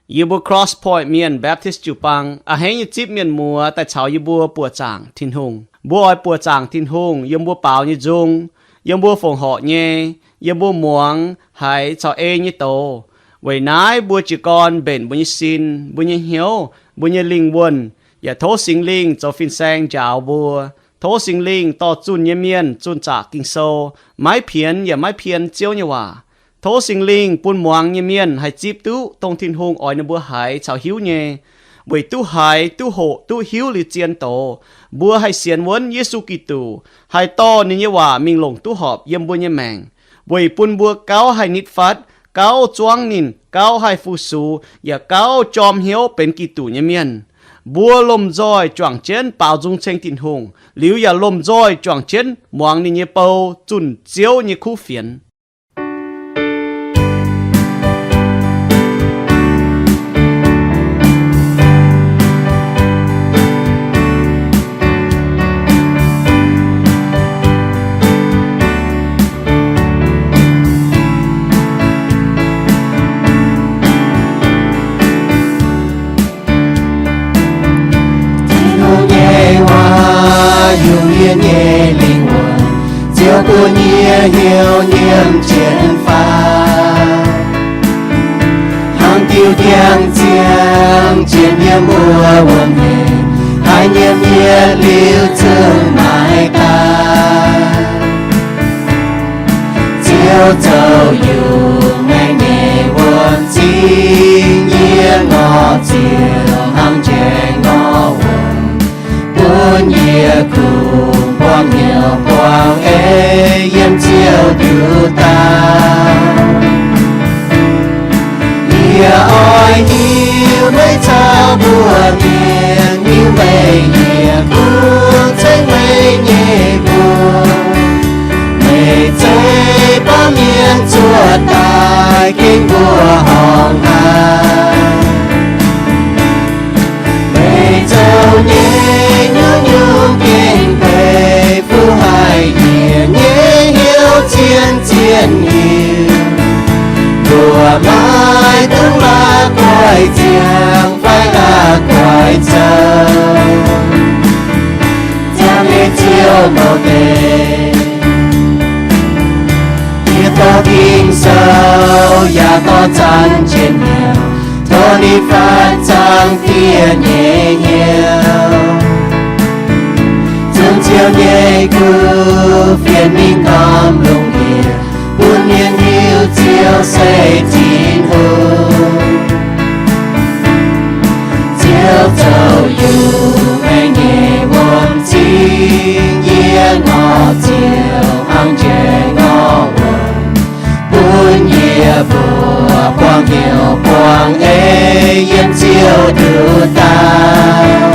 Yie mbuo Cross Point Mienh Baptist jiu-baang a'hneiv nyei zipv mienh muoz daaih caux yie mbuo buoqc zaangc Tin-Hungh. Mbuo oix buoqc zaangc Tin-Hungh yiem mbuo baaux nyei nzung, yiem mbuo fongc horc nyei, yiem mbuo muangx haiz caux ei nyei doz. Weic naaiv mbuo jiez gorn mbenc mbuo nyei sin, mbuo nyei hnyouv, mbuo nyei lingh wuonh, yaac tov Singx Lingh zoux fin-saeng njaaux mbuo. Tov Singx Lingh dorh zunh nyei mienh zunh zaqc Ging-Sou, maiv pienx yaac maiv pien Ziouv nyei waac. Tov Singx Lingh bun muangx nyei mienh haih zipv duqv dongh Tin-Hungh oix ninh mbuo haiz caux hiuv nyei, weic duqv haiz, duqv hoqc, duqv hiuv liuz zien doz, mbuo haih sienx wuonv Yesu Giduc, haih dorh ninh nyei waac mingh longc duqv horpc yiem mbuo nyei maengc, weic bun mbuo gauh haih nitv fatv, gauh zuangv ninh, gauh haih fu-sux, yaac gauh jorm hnyouv benx Giduc nyei mienh. Mbuo lomh nzoih juangc jienv baaux nzung ceng Tin-Hungh, liuz yaac lomh nzoih juangc jienv muangx ninh nyei bou zunh Ziouv nyei kuv fienx. Tin-Hungh nyei waac yungz yie nyei lingh wuonh, Ziouv bun yie hnyouv nyiemc jienv faaux. Hnangv diuh ndiangx-ziangh jienv yiem wuom-hnyeic, haih nyiemc yie liuz zungv maiv daaih. Ziouv zoux yungh maengx nyei wuom-zingx, yie ngorc Ziouv hnangv njaaux ngorc wuom, bun yie kungx buangh hnyouv buangh eix yiem Ziouv nduqc dauh. Yie oix hiuv meih caux mbuo mienh, hiuv meih yie kungx ceng meih nyei mbuox. Meih zeiz baav mienh zuov daaih gengh mbuo horngc haaix. Meih zoux nyei nyungc-nyungc gengh deix fuqv haic yie nyei hnyouv zien-zien hiuv. Mbuo maiv dungx la'guaih ziangh fai la'guaih zoux, ziangh ei Ziouv mouc deix. Yie dorh Ging-Sou yaac dorh zanc jiex hnyouv, tov ninh fatv zangc dieh nyei hnyouv. Zunc Ziouv nyei kuv fienx mingh gormx lungh ndiev, bun mienh hiuv Ziouv se Tin-Hungh. Ziouv zoux yungh maengx nyei wuom-zingx, yie ngorc Ziouv hnangv njaaux ngorc wuom, bun yie mbuo buangh hnyouv buangh eix yiem Ziouv nduqc dauh.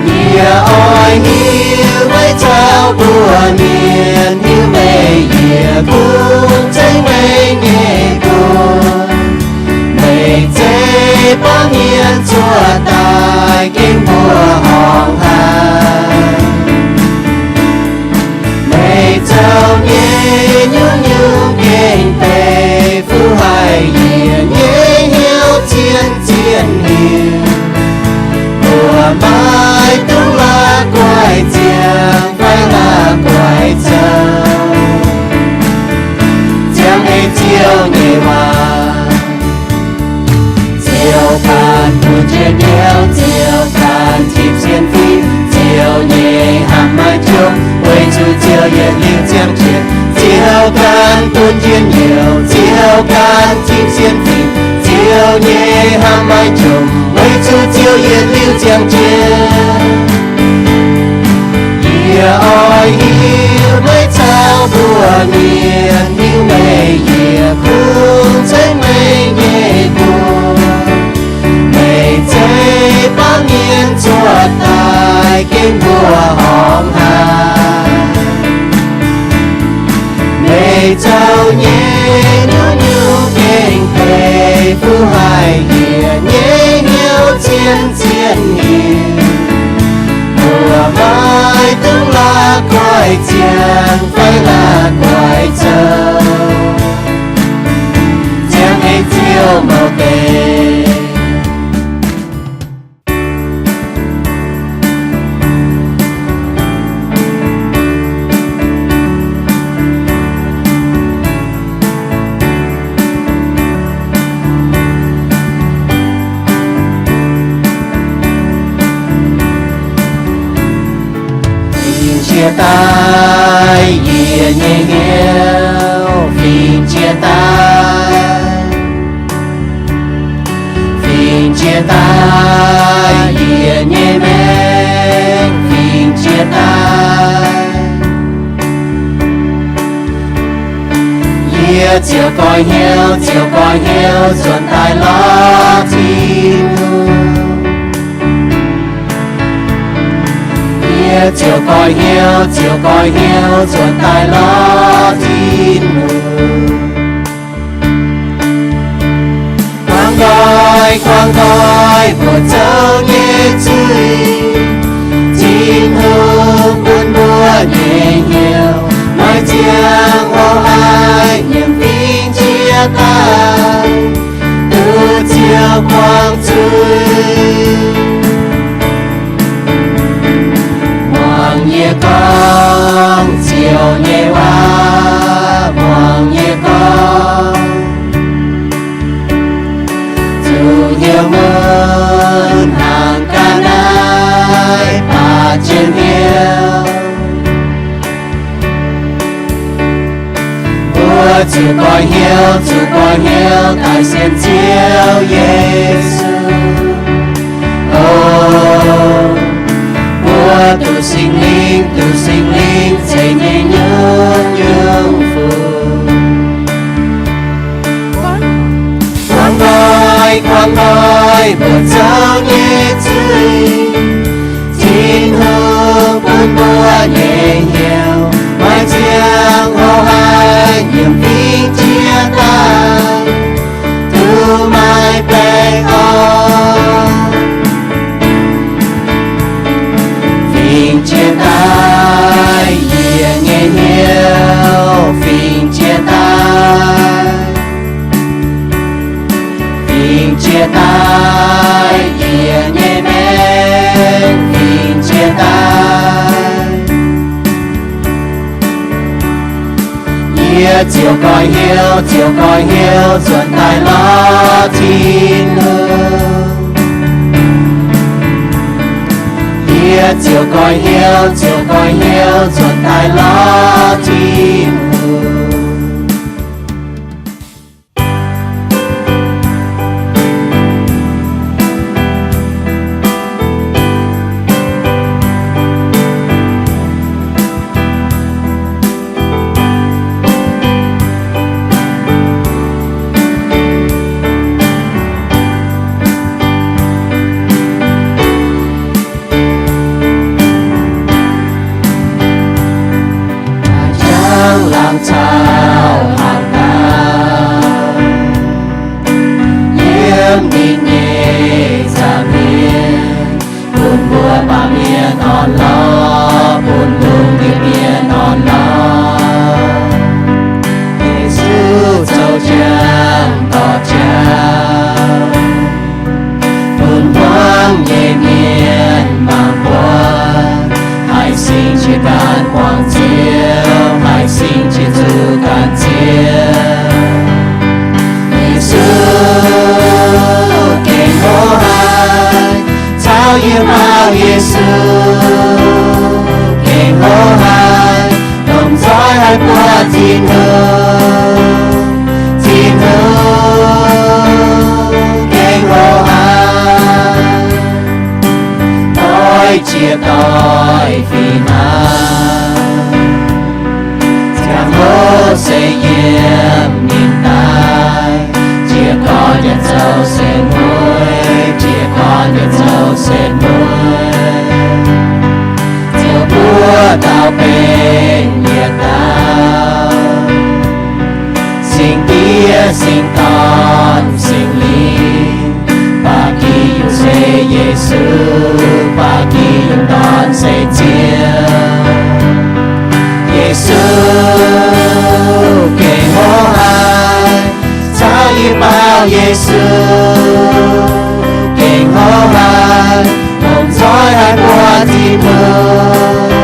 Yie oix hiuv meih caux mbuo mienh, hiuv meih yie kungx ceng meih nyei mbuox. Meih zeiz baav mienh zuov daaih gengh mbuo horngc haaix. Meih zoux nyei nyungc-nyungc gengh deix fuqv haic yie nyei hnyouv zien-zien hiuv. Mbuo maiv dungx la'guaih ziangh fai la'guaih zoux, ziangh ei Ziouv nyei waac. Ziouv ganh bun njien-youh, Ziouv ganh tipv sienx fim, Ziouv nyei hnamv maiv jomc, weic zuqc Ziouv yietc liuz ziangh jienv. Ziouv ganh bun njien-youh, Ziouv ganh tipv sienx fim, Ziouv nyei hnamv maiv jomc, weic zuqc Ziouv yietc liuz ziangh jienv. Yie oix hiuv meih caux mbuo mienh, hiuv meih yie kungx ceng meih nyei mbuox. Meih zeiz baav mienh zuov daaih gengh mbuo horngc haaix. Meih zoux nyei nyungc-nyungc gengh deix fuqv haic yie nyei hnyouv zien-zien hiuv. Mbuo maiv dungx la'guaih ziangh fai la'guaih zoux, ziangh ei Ziouv mouc daaih yie nyei hnyouv fingx jiex daaih, fingx jiex daaih, yie nyei maengc fingx jiex daaih. Yie ziouc goiv hnyouv, ziouc goiv hnyouv nzuonx daaih lorz Tin-Hungh. Yie ziouc goiv hnyouv, ziouc goiv hnyouv nzuonx daaih lorz Tin-Hungh. Kuangx nqoi, kuangx nqoi, mbuox zoux nyei zuiz. Tin-Hungh bun mbuo nyei hnyouv, maiv ziangh hoc haih nyiemc fingx jiex daaih, duqv Ziouv kuangx zuiz. Muangx yie gorngv Ziouv nyei waac, muangx yie gorngv. Zuqc hnyouv mun hnangv ga'naaiv baac jienv hnyouv. Mbuo zuqc goiv hnyouv, zuqc goiv hnyouv daaih sienx Ziouv Yesu. O, mbuo duqv Singx Lingh, duqv Singx Lingh ceix nyei nyungc-nyungc funx. Kuangx nqoi, kuangx nqoi, mbuox zoux nyei zuiz. Tin-Hungh bun mbuo nyei hnyouv, maiv ziangh hoc haih nyiemc fingx jiex daaih, duqv maiv baengh orn. Fingx jiex daaih yie nyei hnyouv, fingx jiex daaih. Fingx jiex daaih yie nyei maengc, fingx jiex daaih. Yie ziouc goiv hnyouv, ziouc goiv hnyouv nzuonx daaih lorz Tin-Hungh. Yie ziouc goiv hnyouv, ziouc goiv hnyouv nzuonx daaih lorz Tin-Hungh. Jangx laangz caux haaix dauh yiem ninh nyei nza'hmien, bun mbuo baamh mienh orn-lorqc, bun lungh ndiev mienh orn-lorqc. Yesu zoux jangx dorh jauv, bun buangv nyei mienh mangc buatc, haih singx jiex ganh buangh Ziouv, haih singx jiex zuqc ganh Ziouv. Yesu gengh hlo haic, caux yie baaux Yesu gengh hlo haic, lomh nzoih haih buatc Tin-Hungh. Tin-Hungh gengh hlo haic, doix jiex doix fih hnangv. Ziangh hoc se yiem ninh daaih, jiez gorn yietc zoux se mueiz, jiez gorn yietc zoux se mueiz. Ziouv buov dauh benx yietc dauh, Singx Diex, Singx Dorn, Singx Lingh, ba'gi yungh se Yesu, ba'gi yungh dorn se Ziouv. Yesu gengh hlo haic, caux yie baaux Yesu gengh hlo haic, lomh nzoih haih buatc Tin-Hungh.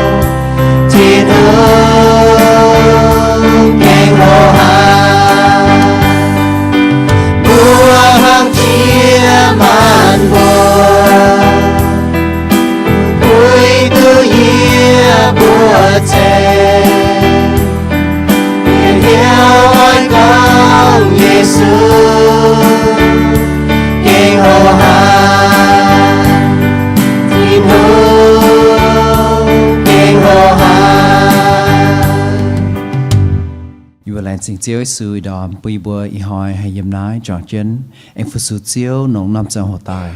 Laengz zingh Ziouv Yesu ih ndorm bun yie mbuo ih hnoi haih yiem naaiv juangc jienv aengx fu-sux Ziouv longc norm ziangh hoc daaih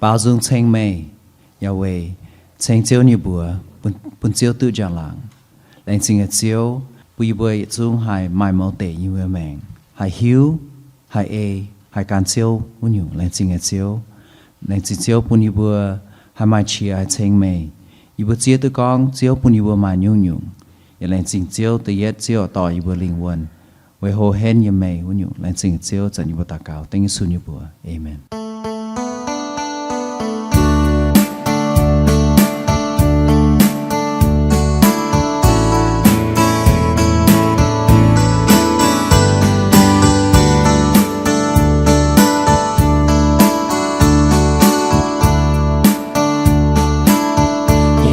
baaux nzung ceng meih, yaac weic ceng Ziouv nyei mbuox, bun Ziouv duqv njang-laangc. Laengz zingh nyei Ziouv, bun yie mbuo yietc zungv haih maaih mouz deic yie mbuo maengc, haih hiuv, haih ei, haih gan Ziouv wuov nyungc. Laengz zingh nyei Ziouv, laengz zingh Ziouv bun yie mbuo haih maaih qiex haih ceng meih. Yie mbuo zieqv duqv gorngv Ziouv bun yie mbuo maaih nyungc-nyungc. Yaac laengz zingh Ziouv da'yietv Ziouv dorh yie mbuo lingh wuonh, weic hoh henv yiem meih wuov nyungc. Laengz zingh Ziouv, zanc yie mbuo daux gaux dengv Yesu nyei mbuox. Aamen.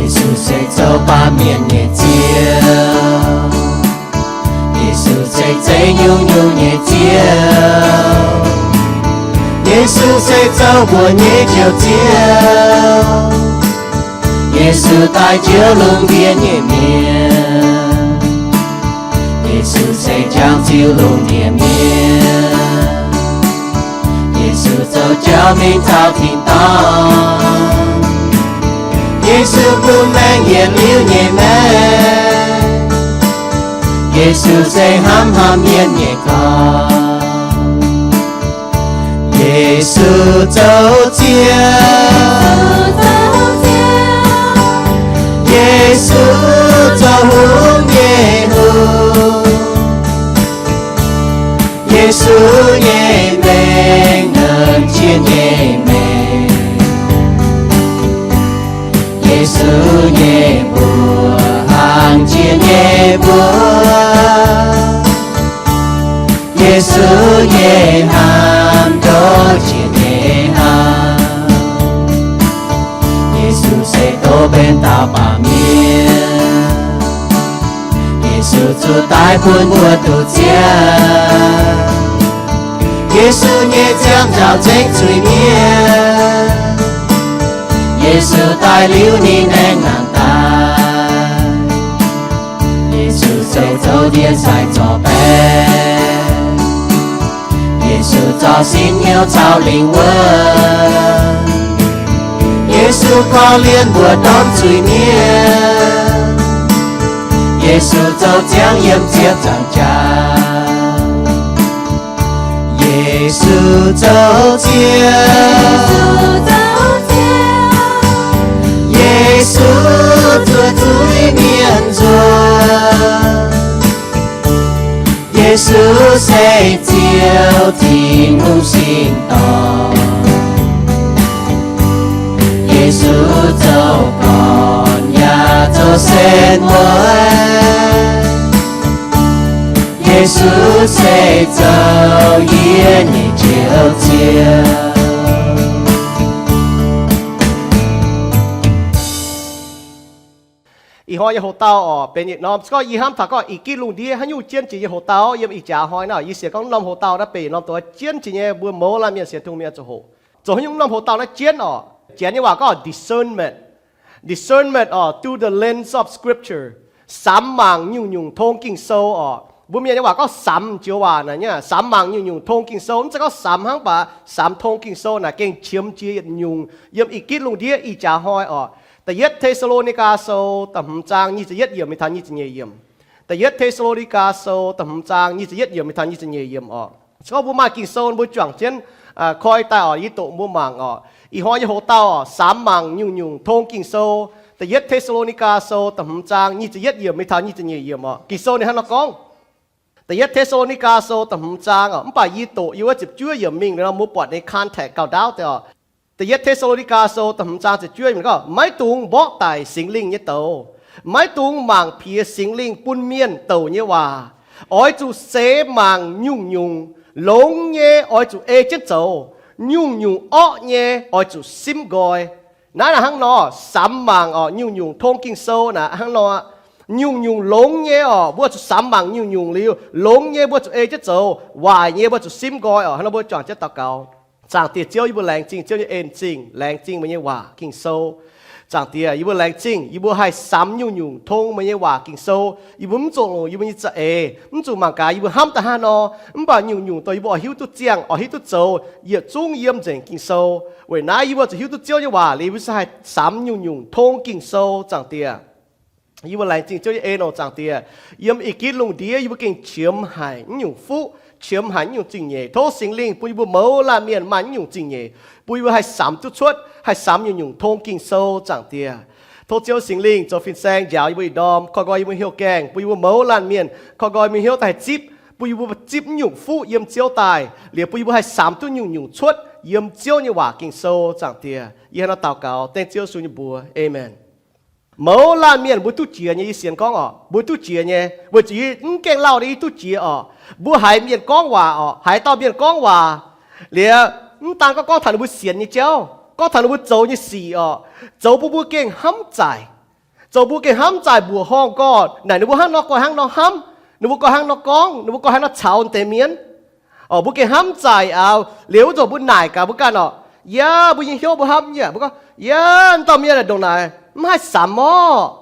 Yesu se zoux baamh mienh nyei Ziouv. Yesu se zeiz nyungc-nyungc nyei Ziouv. Yesu se zoux mbuox nyei Njoux Ziouv. Yesu daaih njoux lungh ndiev nyei mienh. Yesu se jangx ziux lungh ndiev mienh. Yesu zoux jauv mingh taux tin-dorngh. Yesu bun maengc yietc liuz nyei maengc. Yesu se hnamv haaix mienh nyei gorn. Yesu zoux Ziouv. Yesu zoux hungh nyei hungh. Yesu nyei maengc, jiex nyei maengc. Yesu nyei mbuox, hangx jiex nyei mbuox. Yesu nyei hnamv, ndoqv jiex nyei hnamv. Yesu se doz benx dauh baamh mienh. Yesu zuqc daaih bun mbuo duqv ziangh. Yesu nyei ziangh nzaaux ceng zuiz-mienh. Yesu daaih liuz ninh aengx nangh daaih. Yesu se zoux ndie sai zorc baeqc. Yesu zorc sin hnyouv caux lingc wuov. Yesu korv-lienh mbuox ndorm zuiz-mienh. Yesu zoux ziangx yiem ziepc nzaangc jaax. Yesu zoux Ziouv. Yesu zuov zuiz-mienh nzuonx. Yesu se Ziouv, Tin-Hungh singx dorngh. Yesu zoux gorn yaac zoux sen mueiz. Yesu se zoux yie nyei Njoux Ziouv. Ih hnoi nyei hoc-dauh oc, benx yietc norm. Se gorngv yie hnamv taux gorngv ih gitv lungh ndiev haaix nyungc jienv jiex nyei hoc-dauh, yiem ih jaax hnoi naaiv, yie sienx gorngv norm hoc-dauh naaiv benx norm doz jienv jiex nyei, mbuo mouz laanh mienh sienx Tin-Hungh mienh zoux hoc. Zoux haaix nyungc norm hoc-dauh naaiv jienv oc? Janx nyei waac gorngv discernment. Discernment oc, through the lens of Scripture. Samx mangc nyungc-nyungc tong Ging-Sou oc. Mbuo mienh nyei waac gorngv samx joux waac naaic nyei, samx mangc nyungc-nyungc tong Ging-Sou. Mv zeiz gorngv samx hnangv baac samx tong Ging-Sou naaic gengh qiemx jiex yietc nyungc yiem ih gitv lungh ndiev ih jaax hnoi oc. Da'yietv Te^saa^lo^ni^gaa Sou da'hmz zaang nyic ziepc yietv yiemc mingh taux nyic ziepc nyeic yiemc. Da'yietv Te^saa^lo^ni^gaa Sou da'hmz zaang nyic ziepc yietv yiemc mingh taux nyic ziepc nyeic yiemc oc. Se gorngv mbuo maaih Ging-Sou mbuo juangc jienv koi daaih oc, yie doqc mbuo mangc oc. Ih hnoi nyei hoc-dauh oc, samx mangc nyungc-nyungc tong Ging-Sou. Da'yietv Te^saa^lo^ni^gaa Sou da'hmz zaang nyic ziepc yietv yiemc mingh taux nyic ziepc nyeic yiemc oc. Ging-Sou ninh hnangv nor gorngv. Da'yietv Te^saa^lo^ni^gaa Sou da'hmz zaang oc, mv baac yie doqc yie wuov ziepc juov yiemc mingh nor, mbuo buatc ninh context gauh ndaauv deix oc. Da'yietv Te^saa^lo^ni^gaa Sou da'hmz zaang ziepc juov yiemc gorngv, maiv dungx mborqv daic Singx Lingh nyei douz, maiv dungx mangc piex Singx Lingh bun mienh douc nyei waac. Oix zuqc seix mangc nyungc-nyungc, longx nyei oix zuqc ei jienv zoux, nyungc-nyungc orqv nyei oix zuqc simv nqoi. Naaiv naaic hnangv nor, samx mangc oc, nyungc-nyungc tong Ging-Sou naaic hnangv nor, nyungc-nyungc longx nyei oc, mbuo zuqc samx mangc nyungc-nyungc liuz, longx nyei mbuo zuqc ei jienv zoux, waaic nyei mbuo zuqc simv nqoi oc. Hnangv nor mbuo juangc jienv daux gaux. Zaangc Diex Ziouv, yie mbuo laengz zingh Ziouv nyei en-zingh, laengz zingh meih nyei waac Ging-Sou. Zaangc Diex, yie mbuo laengz zingh yie mbuo haih samx nyungc-nyungc tong meih nyei waac Ging-Sou. Yie mbuo mv zuqc longc yie mbuo nyei za'eix, mv zuqc mangc gaax yie mbuo hnamv daaih hnangv nor, mv baac nyungc-nyungc dongh yie mbuo oix hiuv duqv ziangh, oix hiuv duqv zoux, yietc zungv yiem nzengc Ging-Sou. Weic naaiv yie mbuo zuqc hiuv duqv Ziouv nyei waac liuz, yie mbuo se haih samx nyungc-nyungc tong Ging-Sou, Zaangc Diex. Yie mbuo laengz zingh Ziouv nyei en oc, Zaangc Diex. Yiem ih gitv lungh ndiev yie mbuo gengh qiemx haic nyungc-nyungc fuqv, qiemx haic nyungc-nyungc zingh nyeic. Tov Singx Lingh bun yie mbuo mouz laanh mienh maaih nyungc-nyungc zingh nyeic, bun yie mbuo haih samx duqv cuotv, haih samx nyungc-nyungc tong Ging-Sou, Zaangc Diex. Tov Ziouv Singx Lingh zoux fin-saeng njaaux yie mbuo ih ndorm, koi nqoi yie mbuo hnyouv gaengh, bun yie mbuo mouz laanh mienh koi nqoi yie mbuo hnyouv daaih haih zipv, bun yie mbuo zipv nyungc fuqv yiem Ziouv daaih, liuz bun yie mbuo haih samx duqv nyungc-nyungc cuotv yiem Ziouv nyei waac Ging-Sou, Zaangc Diex. Yie hnangv naaiv daux gaux dengv Ziouv Yesu nyei mbuox, aamen. Mouz laanh mienh mbuo duqv jiex nyei, yie sienx gorngv oc, mbuo duqv jiex nyei, weic zuqc yie mv gaengh lauh nyei, yie duqv jiex oc. Mbuo haiz mienh gorngv waac oc, haiz dauh mienh gorngv waac, liuz mv daan gorngv, gorngv taux ninh mbuo sienx nyei jauv, gorngv taux ninh mbuo zoux nyei sic oc, zoux bun mbuo gengh hnamv zaaic. Zoux mbuo gengh hnamv zaaic mbuoqc horngh gorx, naaic ninh mbuo hnangv nor gorx hnangv nor hnamv, ninh mbuo gorx hnangv nor gorngv, ninh mbuo gorx hnangv nor caux deix mienh. Oc, mbuo gengh hnamv zaaic aqv. Liuz wuov zanc mbuo naaic gaax mbuo ganh oc, yaac mbuo nyei hnyouv mbuo hnamv nyei, mbuo gorngv, yaac dauh mienh ndongc naaic mv haih samx orqc.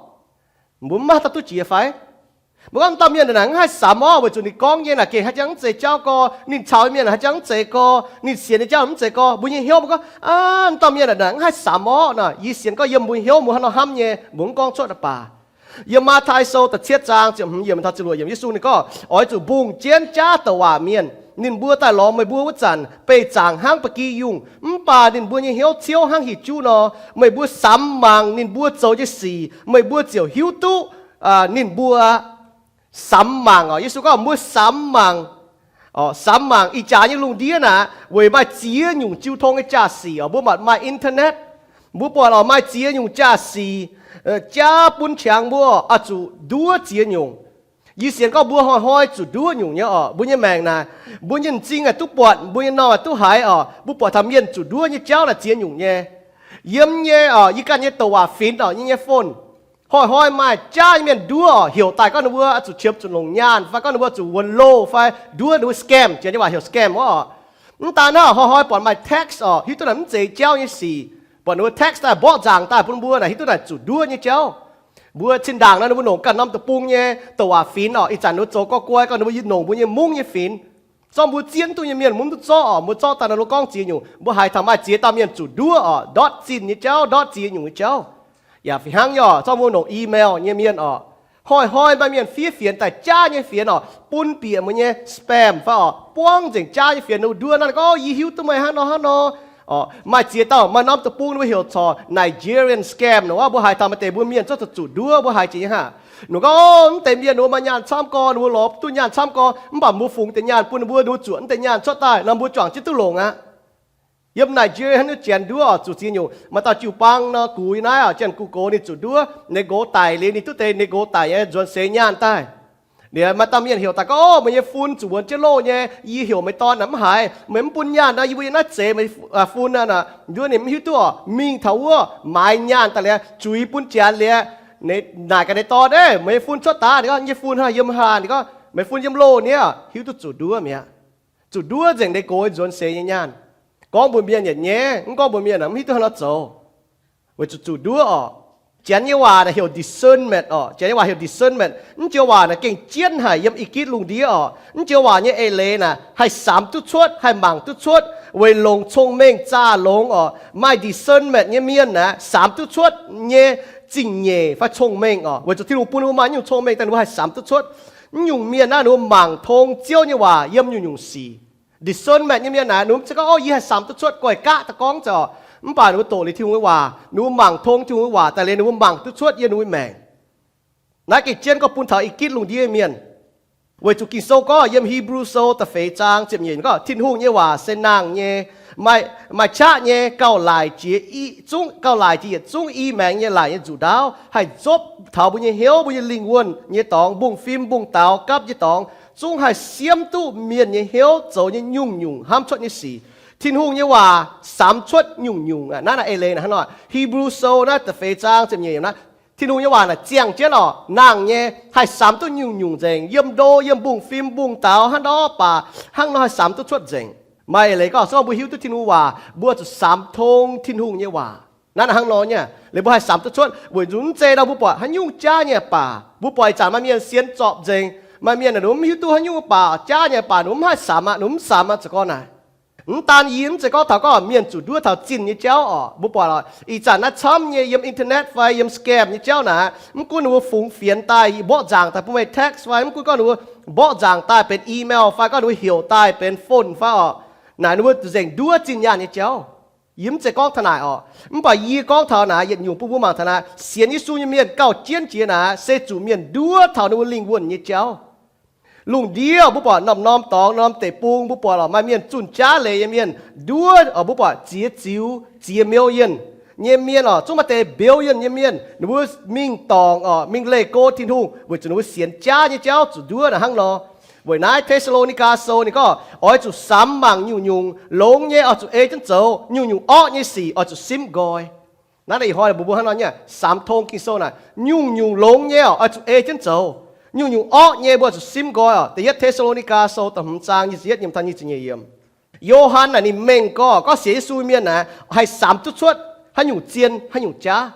Mbuo mv maaih dauh duqv jiex fai? Mbuo gorngv, dauh mienh naaic mv haih samx orqc, weic zuqc ninh gorngv nyei naaic gengh haaix jangx mv zeiz jauv gorx, ninh caux mienh haaix jangx mv zeiz gorx, ninh sienx nyei jauv mv zeiz gorx. Mbuo nyei hnyouv mbuo gorngv, aa, dauh mienh naaic mv haih samx orqc nor. Yie sienx gorngv yiem mbuo hnyouv mbuo hnangv nor hnamv nyei, mbuo mv gorngv cuotv daaih baac. Yiem Matv^taai Sou da'cietv zaang ziepc hmz yiemc taux ziepc luoqc yiemc, Yesu ninh gorngv, oix zuqc mbungh jienv jaav douc waac mienh. Ninh mbuo daaih lorz meih mbuo wuov zanc, beih zaangc hnangv ba'gi yungh, mv baac ninh mbuo nyei hnyouv ciouv hnangv hieh juv nor. Meih mbuo samx mangc ninh mbuo zoux nyei sic, meih mbuo ziouc hiuv duqv ninh mbuo samx mangc oc. Yesu gorngv mbuo samx mangc, samx mangc ih jaax nyei lungh ndiev naaic weic maaih ziex nyungc jiu tong nyei jaa-sic oc. Mbuo maaih internet, mbuo buatc oc, maaih ziex nyungc jaa-sic jaav bun qangx mbuo oix zuqc nduov ziex nyungc. Yie sienx gorngv mbuo hnoi-hnoi zuqc nduov nyungc nyei oc. Mbuo nyei maengc naaic, mbuo nyei m'zing aah duqv buatc, mbuo nyei norm aah duqv haiz oc. Mbuo buatc taux mienh zuqc nduov nyei jauv naaic ziex nyungc nyei. Yiem nyei oc, yie ganh nyei douc waac-finx oc, yie nyei phone hnoi-hnoi maaih jaav nyei mienh nduov oc, heuc daaih gorngv ninh mbuo oix zuqc qiemx zuqc longc nyaanh fai gorngv ninh mbuo zuqc wuonx loh fai nduov ninh mbuo scam, janx nyei waac heuc scam wuov oc. Mv daan naaiv, hnoi-hnoi buatc maaih text oc, hiuv duqv naaic mv zeiz jauv nyei sic. Buatc ninh mbuo text daaih mborqv nzaangc daaih bun mbuo naaic, hiuv duqv naaic zuqc nduov nyei jauv. Mbuo zinh ndaangc nor ninh mbuo longc ganh norm deic-bung nyei douc waac-finx oc. Ih zanc ninh mbuo zoux gorx guai gorngv ninh mbuo longc mbuo nyei mungv nyei finx. Zorqv mbuo zien duqv nyei mienh mbuo mv duqv zorqv oc. Mbuo zorqv daaih nor, mbuo gorngv ziex nyungc, mbuo haiz taux maaih ziex dauh mienh zuqc nduov oc, ndortv zinh nyei jauv, ndortv ziex nyungc nyei jauv. Yaac fih hnangv nyei oc, zorqv mbuo longc email nyei mienh oc, hnoi-hnoi maaih mienh fiev fienx daaih, jaav nyei fienx oc, bun bieqc mbuo nyei spam fai oc, buangv nzengc jaav nyei fienx, ninh mbuo nduov naaiv gorngv, yie hiuv duqv meih hnangv nor hnangv nor. Oc, maaih ziex dauh, maaih norm deic-bung ninh mbuo heuc corc Nigerian scam nor, mbuo haiz taux maaih deix mbuo mienh zorqv zuqc nduov, mbuo haiz jiex nyei haic. Ninh gorngv, mv deix mienh ninh mbuo maaih nyaanh camv gorx, ninh mbuo lorz duqv nyaanh camv gorx, mv baac mbuo fungx deix nyaanh bun ninh mbuo, ninh mbuo zuoqc mv deix nyaanh cuotv daaih nor, mbuo juangc jienv duqv longc aqv. Yiem Nigeria hnangv naaiv janx nduov oc, zuqc ziex nyungc. Maaih dauh jiu-baang nor, gux yiem naaiv oc, janx-guv gox ninh zuqc nduov, ninh nqox daic liuz ninh duqv deix ninh nqox daic nyei nzuonx seix nyaanh daaih. Liuz maaih dauh mienh heuc daaih gorngv, meih nyei fun zuqc wuonx jienv loh nyei, yie heuc meih dorn naaic mv haiz, meih mv bun nyaanh nor, yie mbuo yiem naaiv zeix meih fun naaic. Nduov ninh mv hiuv duqv oc, mingh taux wuov maaiz nyaanh daaih liuz, zuiz bun janx liuz, naaic gaax ninh dorn, meih nyei fun cuotv daaih? Ninh gorngv, yie nyei fun hnangv yiem hlaah. Ninh gorngv, meih fun yiem loh niaa. Hiuv duqv zuqc nduov mi'aqv. Zuqc nduov nzengc ninh nqox nzuonx seix nyei nyaanh. Gorngv mbuox mienh yietc nyei, mv gorngv mbuox mienh mv hiuv duqv haaix nor zoux. Weic zuqc zuqc nduov oc. Janx nyei waac naaic heuc discernment oc. Janx nyei waac heuc discernment. Mv joux waac naaic gengh jienv haic yiem ih gitv lungh ndiev oc. Mv joux waac nyei eix leiz naaic haih samx duqv cuotv, haih mangc duqv cuotv, weic longc cong-mengh zaah longx oc. Maaih discernment nyei mienh naaic samx duqv cuotv nyei zingh nyeic fai cong-mengh oc. Weic zuqc Tin-Hungh bun ninh mbuo maaih nyungc cong-mengh daaih ninh mbuo haih samx duqv cuotv. Mv nyungc mienh naaiv ninh mbuo mangc tong Ziouv nyei waac yiem nyungc-nyungc sic. Discernment nyei mienh naaic, ninh mbuo mv zeiz gorngv, o, yie haih samx duqv cuotv, goiv gaqv daaih gorngv zoux. Mv baac ninh mbuo doqc liuz Tin-Hungh nyei waac, ninh mbuo mangc tong Tin-Hungh nyei waac daaih liuz ninh mbuo mangc duqv cuotv yiem ninh mbuo maengc. Naaiv gengh jienv gorngv bun taux ih gitv lungh ndiev nyei mienh. Weic zuqc Ging-Sou gorngv yiem Hipv^lu Sou da'feix zaang ziepc nyeic gorngv, Tin-Hungh nyei waac se nangh nyei, maaih qaqv nyei, gauh laaic jiex, gauh laaic jiex yietc zungv i maengx nyei laaic nyei nzuqc ndaauv, haih nzopv taux mbuo nyei hnyouv, mbuo nyei lingh wuonh nyei dorngx, mbungv-fim mbungv-daaux gapv nyei dorngx, zungv haih siemv duqv mienh nyei hnyouv zoux nyei nyungc-nyungc hnamv cuotv nyei sic. Tin-Hungh nyei waac samx cuotv nyungc-nyungc. Naaiv naaic eix leiz naaiv hnangv nor, Hipv^lu Sou naaiv da'feix zaang ziepc nyeic naaiv, Tin-Hungh nyei waac naaic ziangh jienv oc, nangh nyei, haih samx duqv nyungc-nyungc nzengc, yiem ndo, yiem mbungv-fim mbungv-daaux hnangv nor baac hnangv nor haih samx duqv cuotv nzengc. Maaih eix leiz gorngv, se gorngv mbuo hiuv duqv Tin-Hungh waac, mbuo zuqc samx tong Tin-Hungh nyei waac. Naaiv hnangv nor nyei, liuz mbuo haih samx duqv cuotv weic zuqc mv zeiz nor mbuo buatc haaix nyungc jaav nyei baac, mbuo buatc ih zanc maaih mienh sienx zorpc nzengc, maaih mienh ninh mv hiuv duqv haaix nyungc baac jaav nyei baac ninh mv haih samx aqv, ninh mv samx aqv. Zoux gorngv naaic, mv daan yie mv zeiz gorngv taux gorngv mienh zuqc nduov taux zinh nyei jauv orqc. Mbuo buatc lorqc, ih zanc naaiv camv nyei yiem internet fai yiem scam nyei jauv naaic, mv gunv ninh mbuo fungx fienx daaih mborqv nzaangc daaih bun meih text fai mv gunv gorngv ninh mbuo mborqv nzaangc daaih benx email fai gorngv ninh mbuo heuc daaih benx phone fai orqc, naaic ninh mbuo nzengc nduov zinh nyaanh nyei jauv. Yie mv zeiz gorngv taux naaic orqc, mv baac yie gorngv taux naaic yietc nyungc bun mbuo mangc taux naaic, sienx Yesu nyei mienh gauh jienv jiex naaic se zuqc mienh nduov taux ninh mbuo lingh wuonh nyei jauv. Lungh ndiev mbuo buatc norm-norm dorngx, norm deic-bung mbuo buatc lorqc, maaih mienh zunh jaav leiz nyei mienh nduov orqc. Mbuo buatc ziex ziux, ziex million nyei mienh orqc, zungv maaih deix billion nyei mienh ninh mbuo mingh dorngc orqc, mingh leih go Tin-Hungh weic zuqc ninh mbuo sienx jaav nyei jauv zuqc nduov naaic hnangv nor. Weic naaiv Te^saa^lo^ni^gaa Sou ninh gorngv oix zuqc samx mangc nyungc-nyungc longx nyei oix zuqc ei jienv zoux, nyungc-nyungc orqv nyei sic oix zuqc simv nqoi. Naaiv ih hnoi mbuo mbuo hnangv nor nyei samx tong Ging-Sou naaic, nyungc-nyungc longx nyei oix zuqc ei jienv zoux, nyungc-nyungc orqv nyei mbuo zuqc simv nqoi orqc. Da'yietv Te^saa^lo^ni^gaa Sou da'hmz zaang nyic ziepc yietv nyiemc taux nyic ziepc nyeic yiemc. Yo^han naaic ninh mengh gorngv, gorngv sienx Yesu mienh naaic haih samx duqv cuotv haaix nyungc zien haaix nyungc jaav.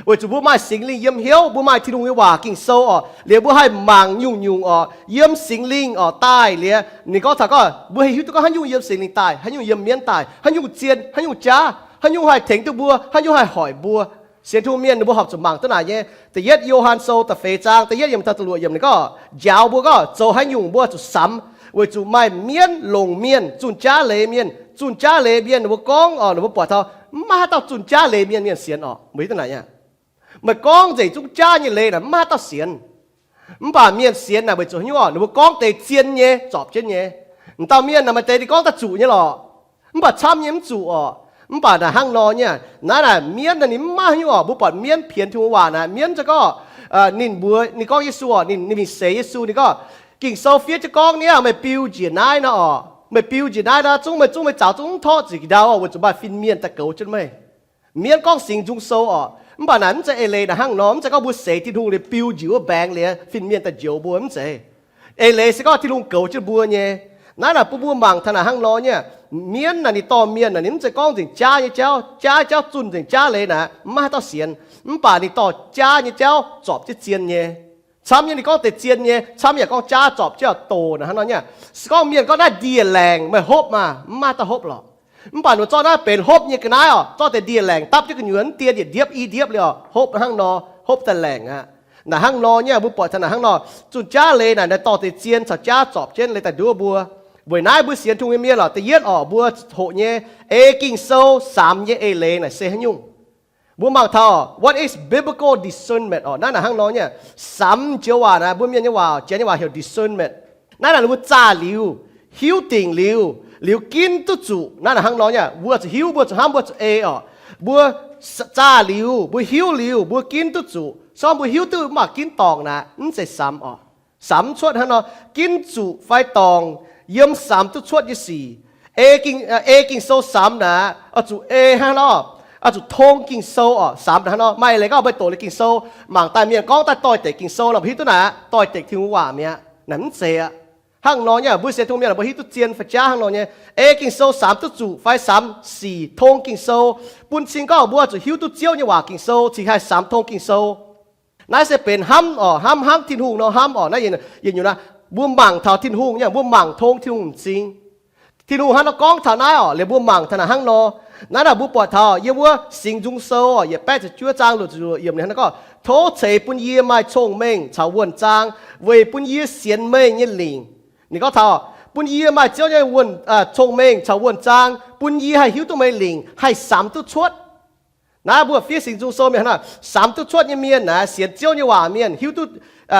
Weic zuqc mbuo maaih Singx Lingh yiem hnyouv, mbuo maaih Tin-Hungh nyei waac Ging-Sou orqc, liuz mbuo haih mangc nyungc-nyungc orqc yiem Singx Lingh orqc daaih liuz, ninh gorngv taux gorngv mbuo haih hiuv duqv gorngv haaix nyungc yiem Singx Lingh daaih, haaix nyungc yiem mienv daaih, haaix nyungc zien haaix nyungc jaav, haaix nyungc haih tengx duqv mbuo, haaix nyungc haih hoic mbuo. Sienx Tin-Hungh mienh ninh mbuo horpc zuqc mangc duqv naaic nyei. Da'yietv Yo^han Sou da'feix zaang da'yietv yiemc taux da'luoqc yiemc ninh gorngv njaaux mbuo gorngv zoux haaix nyungc mbuo zuqc samx, weic zuqc maaih mienv longc mienh, zunh jaav leiz mienh, zunh jaav leiz mienh ninh mbuo gorngv orqc, ninh mbuo buatc taux mv maaih haaix dauh zunh jaav leiz mienh mienh sienx orqc. Mbuo hiuv duqv naaic aqv. Meih gorngv nzengc zungv jaav nyei leiz naaic mv maaih haaix dauh sienx. Mv baac mienh sienx naaic weic zuqc haaix nyungc orqc, ninh mbuo gorngv deix zien nyei, zorpc jienv nyei. M'dauh mienh naaic maaih deix ninh gorngv daaih zuqc nyei lorqc, mv baac camv nyei mv zuqc orqc. Mv baac naaic hnangv nor nyei, naaiv naaic mienv naaic ninh mv maaih haaix nyungc orqc. Mbuo buatc mienv pienx Tin-Hungh waac naaic, mienv za'gengh gorngv, ninh mbuo, ninh gorngv Yesu orqc, ninh, ninh mingh seix Yesu, ninh gorngv, Ging-Sou fiev jienv gorngv niaa, meih biu njiec naaiv nor orqc, meih biu njiec naaiv nor zungv meih, zungv meih zaux zungv mv torqv ziqc ndau orqc, weic zuqc maaih fin-mienh daaih goux jienv meih. Mienv gorngv singx nzung sou orqc, mv baac naaic mv zeiz eix leiz naaic hnangv nor. Mv zeiz gorngv mbuo seix Tin-Hungh liuz biu njiec wuov mbaengx liuz fin-mienh daaih njoux mbuo, mv zeiz. Eix leiz se gorngv Tin-Hungh goux jienv mbuo nyei. Naaiv naaic bun mbuo mangc taux naaic hnangv nor nyei, mienv naaic ninh dorh mienh naaic ninh mv zeiz gorngv nzengc jaav nyei jauv, jaav jauv zunh nzengc jaav leiz naaic mv maaih haaix dauh sienx. Mv baac ninh dorh jaav nyei jauv zorpc jienv zien nyei. Camv nyei ninh gorngv deix zien nyei, camv yaac gorngv jaav zorpc jienv doqc naaic hnangv nor nyei. Se gorngv mienh gorngv naaiv ndie-laengc, meih hopv maah? Mv maaih dauh hopv lorqc. Mv baac ninh zorqv naaiv benx hopv nyei ga'naaiv orqc, zorqv deix ndie-laengc dapv jienv gu'nyuoz, mv dien yietc ndiepv i ndiepv liuz orqc, hopv hnangv nor, hopv daaih laengc aqv. Naaic hnangv nor nyei mbuo buatc taux naaic hnangv nor, zunh jaav leiz naaic, naaic dorh deix zien caux jaav zorpc jienv leiz daaih nduov mbuo. Weic naaiv mbuo sienx Tin-Hungh nyei mienh lorqc, da'yietv orqc mbuo hoqc nyei, ei Ging-Sou samx nyei eix leiz naaic se haaix nyungc? Mbuo mangc taux what is biblical discernment orqc. Naaiv naaic hnangv nor nyei, samx joux waac naaic, mbuo mienh nyei waac, janx nyei waac heuc discernment. Naaiv naaic ninh mbuo zaah liuz, hiuv dingc liuz, liuz ginv duqv zuqc. Naaiv naaic hnangv nor nyei, mbuo zuqc hiuv, mbuo zuqc hnamv, mbuo zuqc ei orqc. Mbuo zaah liuz, mbuo hiuv liuz, mbuo ginv duqv zuqc. Se gorngv mbuo hiuv duqv mv baac ginv dorngc naaic, mv zeiz samx orqc. Samx mv cuotv hnangv nor, ginv zuqc fai dorngc yiem samx duqv cuotv nyei sic. Ei Ging-Sou samx naaic, oix zuqc ei hnangv nor, oix zuqc tong Ging-Sou orqc. Samx hnangv nor, maaih leiz gorngv meih doqc liuz Ging-Sou, mangc daaih mienh gorngv daaih doix-dekc Ging-Sou nor, mbuo hiuv duqv naaic doix-dekc Tin-Hungh waac mi'aqv. Naaic mv zeiz aqv. Hnangv nor nyei, mbuo sienx Tin-Hungh mienh mbuo hiuv duqv zien fai jaav hnangv nor nyei. Ei Ging-Sou samx duqv zuqc fai samx sic tong Ging-Sou, bun cing gorngv mbuo zuqc hiuv duqv Ziouv nyei waac Ging-Sou cingx haih samx tong Ging-Sou. Naaiv se benx hnamv orqc, hnamv hnangv Tin-Hungh nor hnamv orqc. Naaiv yietc nyungc naaiv, mbuo mangc taux Tin-Hungh nyei, mbuo mangc tong Tin-Hungh m'zing. Tin-Hungh hnangv nor gorngv taux naaiv orqc, liuz mbuo mangc taux naaic hnangv nor. Naaiv naaic mbuo buatc taux yiem wuov Singx Nzung Sou orqc, yietc baeqv ziepc juov zaang luoqc ziepc luoqc yiemc ninh hnangv nor gorngv, Tov ceix bun yie maaih cong-mengh caux wuonh zaang, weic bun yie sienx meih nyei lingc. Ninh gorngv taux bun yie maaih Ziouv nyei wuonh, cong-mengh caux wuonh zaang, bun yie haih hiuv duqv meih lingc, haih samx duqv cuotv. Naaiv mbuo fiev Singx Nzung Sou mienh hnangv naaic, samx duqv cuotv nyei mienh naaic, sienx Ziouv nyei waac mienh, hiuv duqv,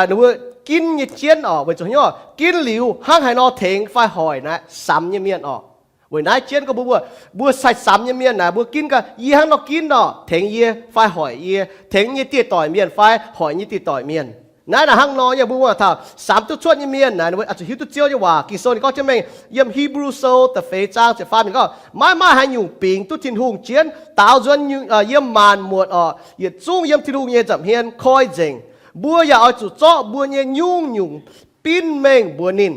ninh mbuo ginv nyei jienv orqc, weic zuqc hnyouv ginv liuz hnangv haaix nor tengx fai hoic naaic samx nyei mienh orqc. Weic naaiv jienv gorngv mbuo, mbuo, mbuo haih samx nyei mienh naaic, mbuo ginv gaax, yie hnangv nor ginv orqc, tengx yie fai hoic yie, tengx nyei dieh doic mienh fai hoic nyei dieh doic mienh. Naaiv naaic hnangv nor nyei, mbuo mangc taux samx duqv cuotv nyei mienh naaic, ninh mbuo oix zuqc hiuv duqv Ziouv nyei waac. Ging-Sou ninh gorngv jienv mengh yiem Hipv^lu Sou da'feix zaang ziepc faam ninh gorngv, maiv maaih haaix nyungc bingx duqv Tin-Hungh jienv. Daaux nzuonx yiem maanc muotc orqc, yietc zungv yiem Tin-Hungh nyei nza'hmien koi nzengc. Mbuo yaac oix zuqc zorqv mbuo nyei nyungc-nyungc binv mengh mbuox ninh.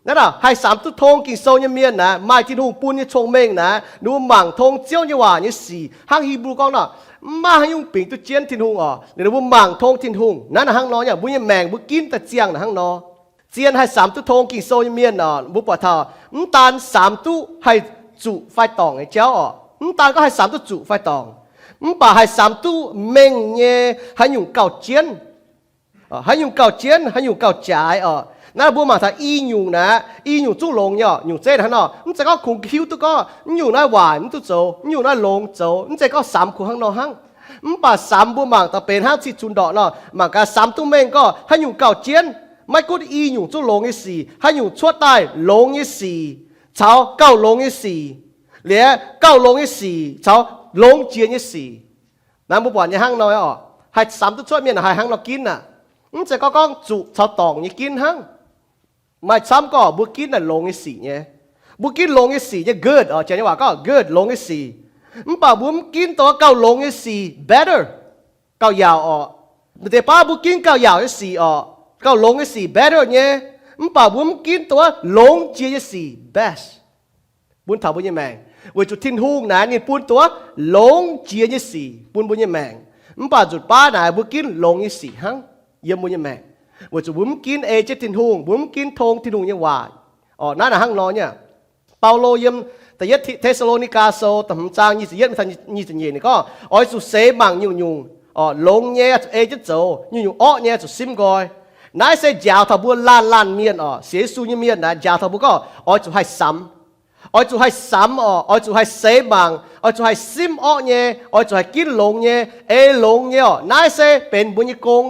Naaiv haih samx duqv tong Ging-Sou nyei mienh naaic, maaih Tin-Hungh bun nyei cong-mengh naaic, ninh mbuo mangc tong Ziouv nyei waac nyei sic. Hnangv Hipv^lu gorngv nor, mv maaih haaix nyungc bingx duqv jienv Tin-Hungh oc. Liuz ninh mbuo mangc tong Tin-Hungh. Naaiv hnangv nor nyei, mbuo nyei maengc mbuo ginv daaih ziangh naaic hnangv nor. Zien haih samx duqv tong Ging-Sou nyei mienh oc, mbuo buatc taux mv daan samx duqv haih zuqc fai dorngc nyei jauv oc. Mv daan gorngv haih samx duqv zuqc fai dorngc, mv baac haih samx duqv mengh nyei haaix nyungc gauh jienv, haaix nyungc gauh jienv, haaix nyungc gauh jaaix oc. Naaiv mbuo mangc taux i nyungc naaic, i nyungc zungv longx nyei oc. Nyungc zeiv hnangv nor, mv zeiz gorngv kungx hiuv duqv gorngv mv nyungc naaiv waaic mv duqv zoux, mv nyungc naaiv longx zoux, mv zeiz gorngv samx kungx hnangv nor hnangv. Mv baac samx mbuo mangc daaih benx hnangv cih cunx ndorqc nor, mangc gaax samx duqv mengh gorngv haaix nyungc gauh jienv, maiv gunv i nyungc zungv longx nyei sic, haaix nyungc cuotv daaih longx nyei sic, caux gauh longx nyei sic, liuz gauh longx nyei sic caux longx jiex nyei sic. Naaiv mbuo buatc nyei hnangv nor oc, haih samx duqv cuotv mienh haih hnangv nor ginv aqv. Mv zeiz gorngv gorngv zuqc caux dorngc nyei ginv hnangv. Maaih camv gorngv mbuo ginv naaic longx nyei sic nyei. Mbuo ginv longx nyei sic nyei good oc, janx nyei waac gorngv good, longx nyei sic. Mv baac mbuo mv ginv dongh gauh longx nyei sic better, gauh yaauc oc. Maaih deix baav mbuo ginv gauh yaauc nyei sic oc, gauh longx nyei sic better nyei. Mv baac mbuo mv ginv dongh longx jiex nyei sic best bun taux mbuo nyei maengc. Weic zuqc Tin-Hungh naaic ninh bun dongh longx jiex nyei sic bun mbuo nyei maengc. Mv baac nzutc baav naaic mbuo ginv longx nyei sic hnangv yiem mbuo nyei maengc. Weic zuqc mbuo mv ginv ei jienv Tin-Hungh, mbuo mv ginv tong Tin-Hungh nyei waac oc. Naaiv naaic hnangv nor nyei. Baulo yiem da'yietv Te^saa^lo^ni^gaa Sou da'hmz zaang nyic ziepc yietv mingh taux nyic ziepc nyeic ninh gorngv, oix zuqc seix mangc nyungc-nyungc oc, longx nyei zuqc ei jienv zoux, nyungc-nyungc orqv nyei zuqc simv nqoi. Naaiv se njaaux taux mbuo laanh laanh mienh oc, sienx Yesu nyei mienh naaic njaaux taux mbuo gorngv oix zuqc haih samx. Oix zuqc haih samx oc, oix zuqc haih seix mangc, oix zuqc haih simv orqv nyei, oix zuqc haih ginv longx nyei, ei longx nyei oc. Naaiv se benx mbuo nyei gong.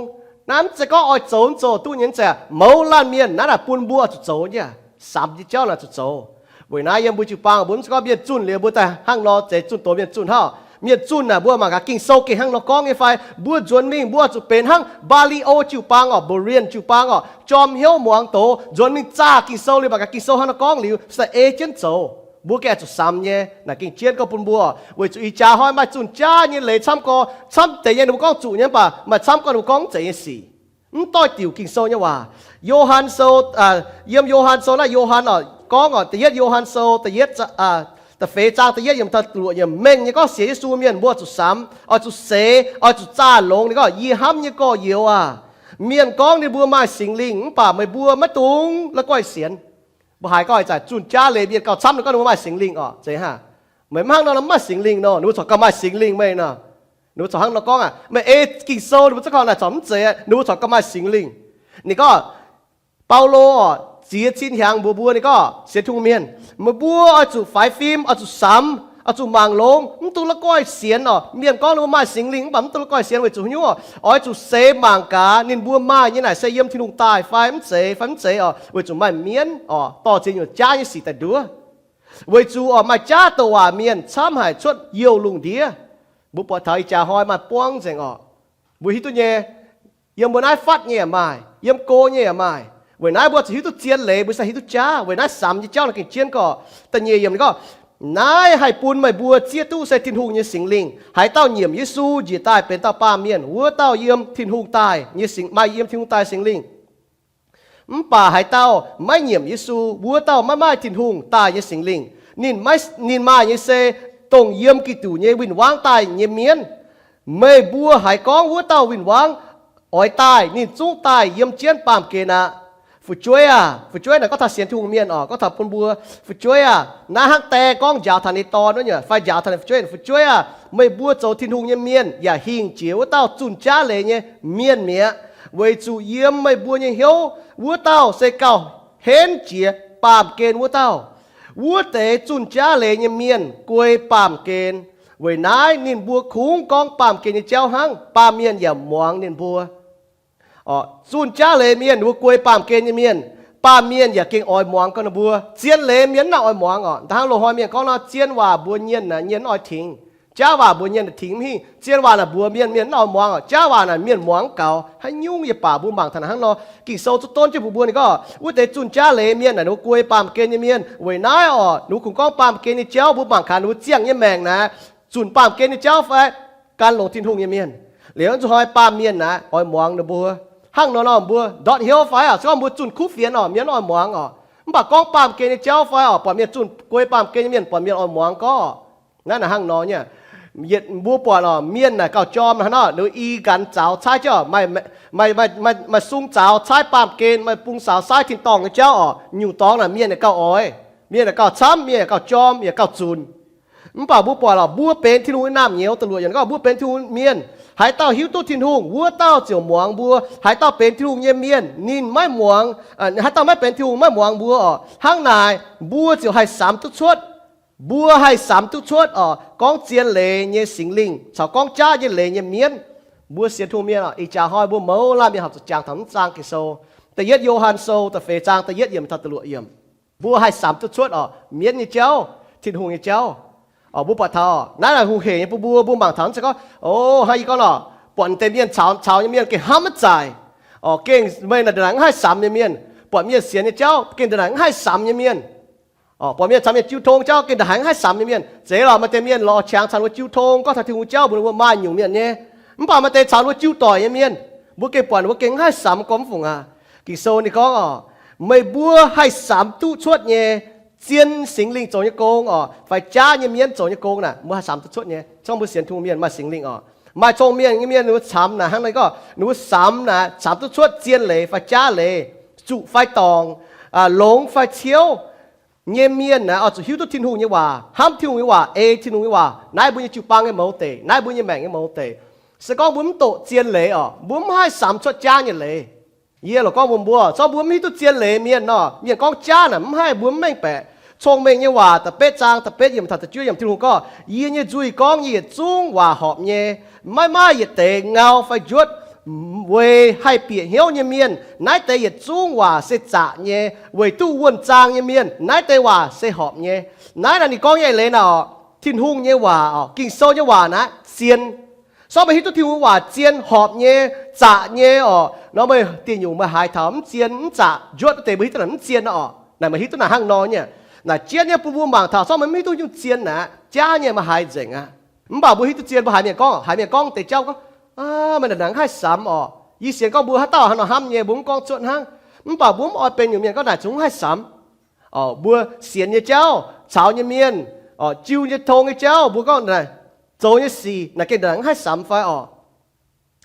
Naaiv mv zeiz gorngv oix zoux mv zoux duqv nyei, mv zeiz. Mouz laanh mienh naaiv naaic bun mbuo oix zuqc zoux nyei. Samx nyei jauv naaic zuqc zoux. Weic naaiv yiem mbuo jiu-baang mbuo mv zeiz gorngv mienh zunh liuz mbuo daaih hnangv nor zeiz zunh doz mienh zunh hnangv. Mienh zunh naaic mbuo mangc gaax Ging-Sou gengh hnangv nor gorngv nyei fai? Mbuo nzuonx mingh mbuo oix zuqc benx hnangv Mbaa^li^o jiu-baang oc, Berean jiu-baang oc, jorm hnyouv muangx doz, nzuonx mingh zaah Ging-Sou liuz mangc gaax Ging-Sou hnangv nor gorngv liuz se ei jienv zoux. Mbuo gengh zuqc samx nyei. Naaic gengh jienv gorngv bun mbuo, weic zuqc ih jaax hnoi maaih zunh jaav nyei leiz camv gorx, camv deix nyei ninh mbuo gorngv zuqc nyei, mv baac maaih camv gorx ninh mbuo gorngv mv zeiz nyei sic. Mv doix diuc Ging-Sou nyei waac. Yo^han Sou, yiem Yo^han Sou naaiv Yo^han oc gorngv oc, da'yietv Yo^han Sou da'yietv, da'feix zaang da'yietv yiemc taux luoqc yiemc, mengh nyei gorngv sienx Yesu mienh mbuo zuqc samx, oix zuqc seix, oix zuqc zaah longx. Ninh gorngv, yie hnamv nyei gorx-youz aah! Mienh gorngv ninh mbuo maaih Singx Lingh mv baac meih mbuo maiv dungx la'guaih sienx. Mbuo haiz gorngv ih zanc zunh jaav leiz mienh gauh camv ninh gorngv ninh mbuo maaih Singx Lingh oc, zeiz hnangv. Meih mv hnangv nor, mv maaih Singx Lingh nor, ninh mbuo corc gauh maaih Singx Lingh meih nor. Ninh mbuo corc hnangv nor gorngv aqv. Meih ei Ging-Sou ninh mbuo za'gengh naaic corc mv zeiz, ninh mbuo corc gauh maaih Singx Lingh. Ninh gorngv, Baulo oc, ziex cin hnyangx mbuox mbuo, ninh gorngv, sienx Tin-Hungh mienh, meih mbuo oix zuqc faix fim, oix zuqc samx, oix zuqc mangc longx, mv dungx la'guaih sienx oc. Mienh gorngv ninh mbuo maaih Singx Lingh mv baac mv dungx la'guaih sienx weic zuqc haaix nyungc oc? Oix zuqc seix mangc gaax ninh mbuo maaih nyei naaic se yiem Tin-Hungh daaih fai mv zeiz, fai mv zeiz oc, weic zuqc maaih mienv oc dorh ziex nyungc jaav nyei sic daaih nduov. Weic zuqc oc maaih jaav douc waac mienh camv haic cuotv youh lungh ndiev. Mbuo buatc taux ih jaax hnoi maaih buangv nzengc oc. Mbuo hiuv duqv nyei, yiem mbuo naaiv fatv nyei yaac maaih, yiem go nyei yaac maaih. Weic naaiv mbuo zuqc hiuv duqv zien leiz mbuo sai hiuv duqv jaav. Weic naaiv samx nyei jauv naaiv gengh jienv gorngv, da'nyeic yiemc ninh gorngv, naaiv haih bun meih mbuo zieqv duqv se Tin-Hungh nyei Singx Lingh. Haaix dauh nyiemc Yesu njiec daaih benx dauh baamh mienh, wuov dauh yiem Tin-Hungh daaih nyei Singx, maaih yiem Tin-Hungh daaih Singx Lingh. Mv baac haaix dauh maiv nyiemc Yesu, wuov dauh maiv maaih Tin-Hungh daaih nyei Singx Lingh. Ninh maiv, ninh maaih nyei se dongh yiem Giduc nyei win-wangv daaih nyei mienv. Meih mbuo haiz gorngv wuov dauh win-wangv oix daaih, ninh zungv daaih yiem jienv baamh gen aqv. Fu'jueiv aah! Fu'jueiv naaic gorngv taux sienx Tin-Hungh mienh oc, gorngv taux bun mbuo. Fu'jueiv aah! Naaiv hnangv die gorngv njaaux taux ninh dorn wuov nyungc fai njaaux taux ninh fu'jueiv, fu'jueiv aah! Meih mbuo zoux Tin-Hungh nyei mienh yaac hingh jiex wuov dauh zunh jaav leiz nyei mienh mi'aqv, weic zuqc yiem meih mbuo nyei hnyouv wuov dauh se gauh henv jiex baamh gen wuov dauh. Wuov deix zunh jaav leiz nyei mienh guei baamh gen. Weic naaiv ninh mbuo kungx gorngv baamh gen nyei jauv hnangv, baamh mienh yaac muangx ninh mbuo. Zunh jaav leiz mienh, ninh mbuo guei baamh gen nyei mienh, baamh mienh yaac gengh oix muangx gau ninh mbuo. Zien leiz mienh mv nangc oix muangx oc. Da'hnangv loz-hnoi mienh gorngv nor, zien waac mbuox mienh naaic mienh mv oix tingx. Jaav waac mbuox mienh naaic tingx mv hingh. Zien waac naaic mbuox mienh, mienh mv oix muangx oc. Jaav waac naaic mienh muangx gaux haaix nyungc. Yie baac mbuo mangc taux naaic hnangv nor, Ging-Sou zuqc donv jienv mbuox mbuo ninh gorngv, wuov deix zunh jaav leiz mienh naaic ninh mbuo guei baamh gen nyei mienh. Weic naaiv oc, ninh mbuo kungx gorngv baamh gen nyei jauv. Mbuo mangc gaax ninh mbuo ziangh nyei maengc naaic, zunc baamh gen nyei jauv fai gan longx Tin-Hungh nyei mienh. Liuz nzuqc hnoi baamh mienh naaic oix muangx ninh mbuo. Hnangv nor nor mbuo ndortv hnyouv fai oc, se gorngv mbuo zunh kuv fienx oc, mienh mv oix muangx oc. Mv baac gorngv baamh gen nyei jauv fai orqc, buatc mienh zunh guei baamh gen nyei mienh, buatc mienh oix muangx gorngv, naaiv naaic hnangv nor nyei. Yietc mbuo buatc orqc, mienh naaic gauh jorm hnangv nor, ninh i ganh zaux caaiv jauv, maaih sung zaux caaiv baamh gen, maaih bung zaux caaiv tin-dorngh nyei jauv orqc, nyungc dorngx naaic mienh yaac gauh oix, mienh yaac gauh camv, mienh yaac gauh jorm, yaac gauh zunc. Mv baac mbuo buatc orqc, mbuo benx Tin-Hungh nyei naamh nyouz, da'luoqc yiemc gorngv mbuo benx Tin-Hungh mienh, haaix dauh hiuv duqv Tin-Hungh, wuov dauh ziouc muangx mbuo. Haaix dauh benx Tin-Hungh nyei mienh, ninh maiv muangx, haaix dauh maiv benx Tin-Hungh maiv muangx mbuo orqc. Hnangv naaic mbuo ziouc haih samx duqv cuotv. Mbuo haih samx duqv cuotv orqc, gorngv zien leiz nyei Singx Lingh caux gorngv jaav nyei leiz nyei mienv. Mbuo sienx Tin-Hungh mienh orqc, ih jaax hnoi mbuo mouz laanh mienh horpc zuqc jangx taux mv zaang Ging-Sou. Da'yietv Yo^han Sou da'feix zaang da'yietv yiemc taux da'luoqc yiemc. Mbuo haih samx duqv cuotv orqc, mienv nyei jauv, Tin-Hungh nyei jauv. Orqc, mbuo buatc taux naaiv naaic hungh hec nyei bun mbuo, mbuo mangc taux mv zeiz gorngv, o, hnangv yie gorngv orqc, buatc deix mienh caux, caux nyei mienh gengh hnamv maiv zaaic. Orqc, gengh meih naaic ndongc naaic mv haih samx nyei mienh, buatc mienh sienx nyei jauv gengh ndongc naaic mv haih samx nyei mienh. Orqc, buatc mienh caux mienh jiu tong jauv gengh ndongc naaic mv haih samx nyei mienh. Zeiz lorqc, maaih deix mienh lorz qangx caux ninh mbuo jiu tong, gorngv taux Tin-Hungh jauv mbuox ninh mbuo maaih nyungc mienh nyei. Mv baac maaih deix caux ninh mbuo jiu doic nyei mienh, mbuo gengh buatc ninh mbuo gengh mv haih samx gormx fungc aqv. Ging-Sou ninh gorngv orqc, meih mbuo haih samx duqv cuotv nyei, zien Singx Lingh zoux nyei gong orqc, fai jaav nyei mienv zoux nyei gong naaic, mbuo haih samx duqv cuotv nyei. Gorngv mbuo sienx Tin-Hungh mienh maaih Singx Lingh orqc. Maaih cong-mengh nyei mienh ninh mbuo camx naaic hnangv naaiv gorngv ninh mbuo samx naaic, samx duqv cuotv zien leiz fai jaav leiz, zuqc fai dorngc, longx fai ciouv nyei mienh naaic oix zuqc hiuv duqv Tin-Hungh nyei waac, hnamv Tin-Hungh nyei waac, ei Tin-Hungh nyei waac. Naaiv mbuo nyei jiu-baang nyei mouz deic, naaiv mbuo nyei maengc nyei mouz deic. Se gorngv mbuo mv doqc zien leiz orqc, mbuo mv haih samx cuotv jaav nyei leiz. Yie lorqc gorngv mbuox mbuo, zorqv mbuo mv hiuv duqv zien leiz mienh nor, mienh gorngv jaav naaic mv haih, mbuo mv mengh baeqc. Cong-Mengh Nyei Waac da'betv zaang da'betv yiemc taux da'juov yiemc Tin-Hungh gorngv, yie nyei nzuih gorngv nyei yietc zungv waac horpc nyei, maiv maaih yietc deix ngau fai njuotv. Weic haih bieqc hnyouv nyei mienh, naaiv deix yietc zungv waac se zaqc nyei, weic duqv wuonh zaang nyei mienh, naaiv deix waac se horpc nyei. Naaiv naaic ninh gorngv nyei leiz naaic orqc, Tin-Hungh nyei waac orqc, Ging-Sou nyei waac naaiv zien. Sortv meih hiuv duqv Tin-Hungh waac zien, horpc nyei, zaqc nyei orqc, nor meih dieh nyungc meih haiz taux mv zien mv zaqc njuotv wuov deix mbuo hiuv duqv naaic mv zien orqc. Naaic meih hiuv duqv naaic hnangv nor nyei. Naaic jienv nyei bun mbuo mangc taux, sortv meih mv hiuv duqv nyungc zien naaic, jaav nyei meih haiz nzengc aqv. Mv baac mbuo hiuv duqv zien, mbuo haiz mienh gorngv, haiz mienh gorngv deix jauv gorngv, meih naaic naaic mv haih samx orqc. Yie sienx gorngv mbuo haaix dauh haaix nor hnamv nyei, mbuo mv gorngv cuotv hnangv. Mv baac mbuo mv oix benx nyungc mienh gorngv naaic zungv mv haih samx. Orqc, mbuo sienx nyei jauv, caux nyei mienh, orqc, jiu nyei tong nyei jauv, mbuo gorngv naaic zoux nyei sic naaic gengh naaic mv haih samx fai orqc.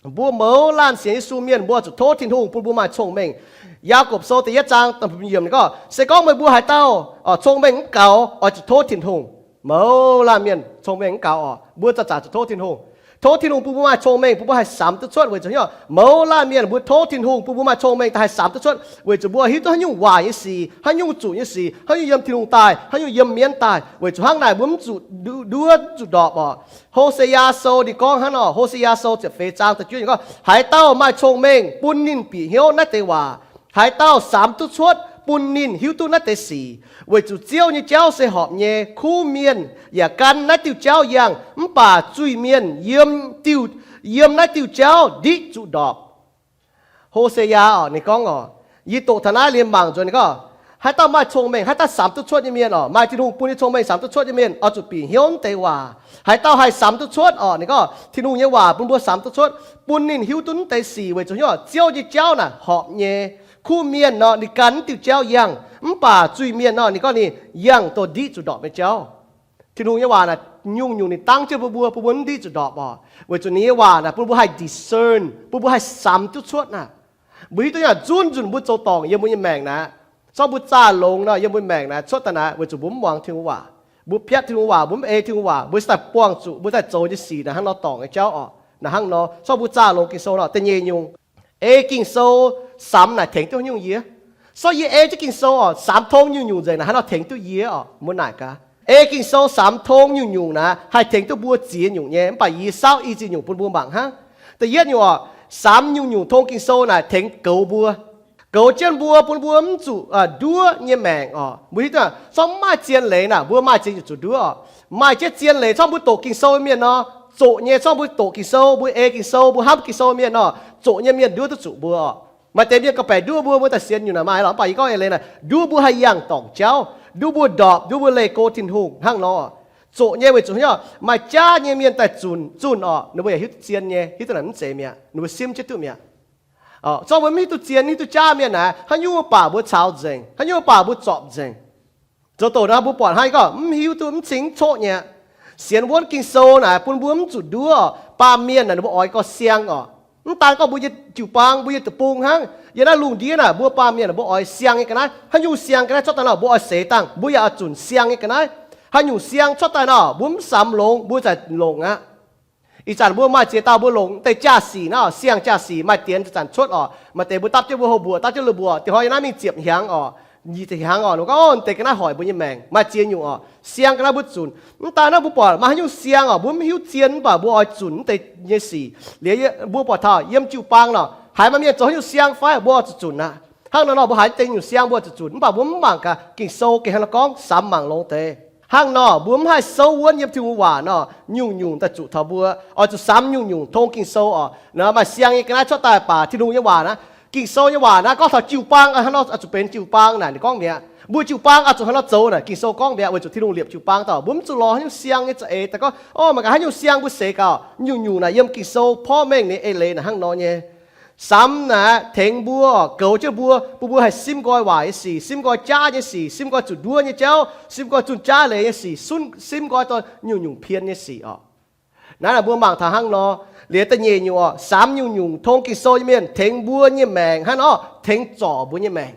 Mbuo mouz laanh sienx Yesu mienh mbuo zuqc tov Tin-Hungh bun mbuo maaih cong-mengh. Yaagorpc Sou da'yietv zaang da'yietv yiemc ninh gorngv, se gorngv meih mbuo haaix dauh, orqc, cong-mengh mv gaux, oix zuqc tov Tin-Hungh. Mouz laanh mienh cong-mengh mv gaux orqc, mbuo zaqc zaqc zuqc tov Tin-Hungh. Tov Tin-Hungh bun mbuo maaih cong-mengh, bun mbuo haih samx duqv cuotv weic zuqc hnyouv. Mouz laanh mienh mbuo tov Tin-Hungh bun mbuo maaih cong-mengh daaih haih samx duqv cuotv weic zuqc mbuo hiuv duqv haaix nyungc waac nyei sic, haaix nyungc zuqc nyei sic, haaix nyungc yiem Tin-Hungh daaih, haaix nyungc yiem mienv daaih. Weic zuqc hnangv naaic mbuo mv zuqc nduov, mv zuqc ndorpc orqc. Ho^se^yaa Sou ninh gorngv hnangv nor, Ho^se^yaa Sou ziepc feix zaang da'juov yiemc gorngv, haaix dauh maaih cong-mengh bun ninh bieqc hnyouv naaiv deix waac. Haaix dauh samx duqv cuotv bun ninh hiuv duqv naaiv deix sic. Weic zuqc Ziouv nyei jauv se horpc nyei, kuv mienh yaac gan naaiv diuh jauv yangh, mv baac zuiz-mienh yiem diuh, yiem naaiv diuh jauv ndiqv zuqc ndorpc. Ho^se^yaa orqc, ninh gorngv orqc, yie doqc taux naaiv liemh mangc nzuonx ninh gorngv, haaix dauh maaih cong-mengh, haaix dauh samx duqv cuotv nyei mienh orqc, maaih Tin-Hungh bun nyei cong-mengh samx duqv cuotv nyei mienh oix zuqc bieqc hnyouv naaiv deix waac. Haaix dauh haih samx duqv cuotv orqc, ninh gorngv Tin-Hungh nyei waac bun mbuo samx duqv cuotv, bun ninh hiuv duqv naaiv deix sic weic zuqc hnyouv Ziouv nyei jauv naaic horpc nyei. Kuv mienh nor ninh gan naaiv diuh jauv yangh, mv baac zuiz-mienh nor ninh gorngv ninh yangh dongh ndiqv zuqc ndorpc nyei jauv. Tin-Hungh nyei waac naaic nyungc-nyungc ninh dangv jienv bun mbuo, bun mbuo mv ndiqv zuqc ndorpc orqc. Weic zuqc ninh nyei waac naaic bun mbuo haih discern, bun mbuo haih samx duqv cuotv naaic. Mbuo hiuv duqv nyei zunv nzunc mbuo zoux dorngc yiem mbuo nyei maengc naaic, zorqv mbuo zaah longx nor yiem mbuo maengc naaic cuotv daaih naaic weic zuqc mbuo mv muangx Tin-Hungh waac. Mbuo piatv Tin-Hungh waac, mbuo mv ei Tin-Hungh waac, mbuo se daaih buangh zuqc mbuo daaih zoux nyei sic naaic hnangv nor dorngc nyei jauv orqc. Naaic hnangv nor, zorqv mbuo zaah longx Ging-Sou nor da'nyeic nyungc, ei Ging-Sou samx naaic tengx duqv haaix nyungc yie? Sortv yie ei jienv Ging-Sou orqc, samx tong nyungc-nyungc nzengc naaic hnangv nor tengx duqv yie orqc? Mbuo naaic gaax, ei Ging-Sou samx tong nyungc-nyungc naaic haih tengx duqv mbuo ziex nyungc nyei, mv baac yie saauv i ziex nyungc bun mbuo mangc hnangv. Da'yietv nyungc orqc, samx nyungc-nyungc tong Ging-Sou naaic tengx goux mbuo. Goux jienv mbuo, bun mbuo mv zuqc nduov nyei maengc orqc. Mbuo hiuv duqv zorqv mv maaih zien leiz naaic, mbuo maaih ziex nyungc zuqc nduov orqc. Maaih jienv zien leiz, zorqv mbuo doqc Ging-Sou mienh nor, zoqc nyei, zorqv mbuo doqc Ging-Sou, mbuo ei Ging-Sou, mbuo hnamv Ging-Sou mienh nor, zoqc nyei mienh nduov duqv zuqc mbuo orqc. Maaih deix mienh gauh baeqc nduov mbuo, mbuo daaih sienx nyungc naaic maaih lorqc, mv baac yie gorngv eix leiz naaic, nduov mbuo haih yangh dorngc jauv, nduov mbuo ndorpc, nduov mbuo leih go Tin-Hungh hnangv nor. Zoqc nyei weic zuqc hnyouv maaih jaav nyei mienh daaih zunc, zunh orqc, ninh mbuo yaac hiuv duqv zien nyei, hiuv duqv naaic mv zeiz mi'aqv, ninh mbuo simv jienv duqv mi'aqv. Zorqv mbuo mv hiuv duqv zien, mv hiuv duqv jaav mienh naaic, haaix nyungc mbuo baac mbuo caux nzengc, haaix nyungc mbuo baac mbuo zorpc nzengc. Zoux doqc naaiv mbuo buatc hnangv, yie gorngv mv hiuv duqv, mv cing coqv nyei. Sienx wuonv Ging-Sou naaic bun mbuo mv zuqc nduov. Baamh mienh naaic ninh mbuo oix gauh siang oc. Mv daan gorngv mbuo nyei jiu-baang, mbuo nyei deic-bung hnangv, yiem naaiv lungh ndiev naaic mbuo baamh mienh mbuo oix siang nyei ga'naaiv. Haaix nyungc siang ga'naaiv? Cuotv daaih nor mbuo oix seix dangh, mbuo yaac oix zunc siang nyei ga'naaiv. Haaix nyungc siang cuotv daaih nor mbuo mv samx longx, mbuo za'gengh longc aqv. Ih zanc mbuo maaih ziex dauh mbuo longc deix jaa-sic naaiv, siang jaa-sic maaih dienx zanc-zanc cuotv oc. Maaih deix mbuo dapv jienv mbuo houx mbuoqc, dapv jienv lui mbuoqc, dingc hnoi yiem naaiv mingh ziepc hnyangx oc, nyic ziepc hnyangx oc, ninh gorngv, Ov, deix ga'naaiv hoic mbuo nyei maengc, maaih ziex nyungc oc. Siang ga'naaiv mbuo buatc maaih haaix nyungc siang oc, mbuo mv hiuv zien mv baac mbuo oix zunc mv deix nyei sic. Liuz mbuo buatc taux yiem jiu-baang nor, haiz maaih mienh zoux haaix nyungc siang fai mbuo oix zuqc zunc aqv. Hnangv nor nor mbuo haiz deix nyungc siang mbuo oix zuqc zunc, mv baac mbuo mv mangc gaax Ging-Sou gengh hnangv nor gorngv, samx mangc longx deix. Hnangv nor mbuo mv haih souv wuonv yiem Tin-Hungh waac nor, nyungc-nyungc daaih zuqc taux mbuo oix zuqc samx nyungc-nyungc tong Ging-Sou oc. Naaiv maaih siang nyei ga'naaiv cuotv daaih baac Tin-Hungh nyei waac naaiv, Ging-Sou nyei waac naaiv gorngv taux jiu-baang hnangv nor oix zuqc benx jiu-baang naaic, ninh gorngv mi'aqv. Mbuo jiu-baang oix zuqc hnangv nor zoux naaic, Ging-Sou gorngv mi'aqv. Weic zuqc Tin-Hungh liepc jiu-baang daaih, mbuo mv zuqc lorz haaix nyungc siang nyei za'eix daaih gorngv, Ov, mangc gaax haaix nyungc siang mbuo seix gaax. Nyungc-nyungc naaic yiem Ging-Sou porv mengh ninh eix leiz naaic hnangv nor nyei. Samx naaic tengx mbuo, goux jienv mbuo, bun mbuo haih simv nqoi waac nyei sic, simv nqoi jaav nyei sic, simv nqoi zuqc nduov nyei jauv, simv nqoi zunh jaav leiz nyei sic, simv nqoi dorh nyungc-nyungc pien nyei sic oc. Naaiv naaic mbuo mangc taux hnangv nor. Liuz da'nyeic nyungc oc, samx nyungc-nyungc tong Ging-Sou nyei mienh tengx mbuo nyei maengc hnangv nor, tengx zorc mbuo nyei maengc.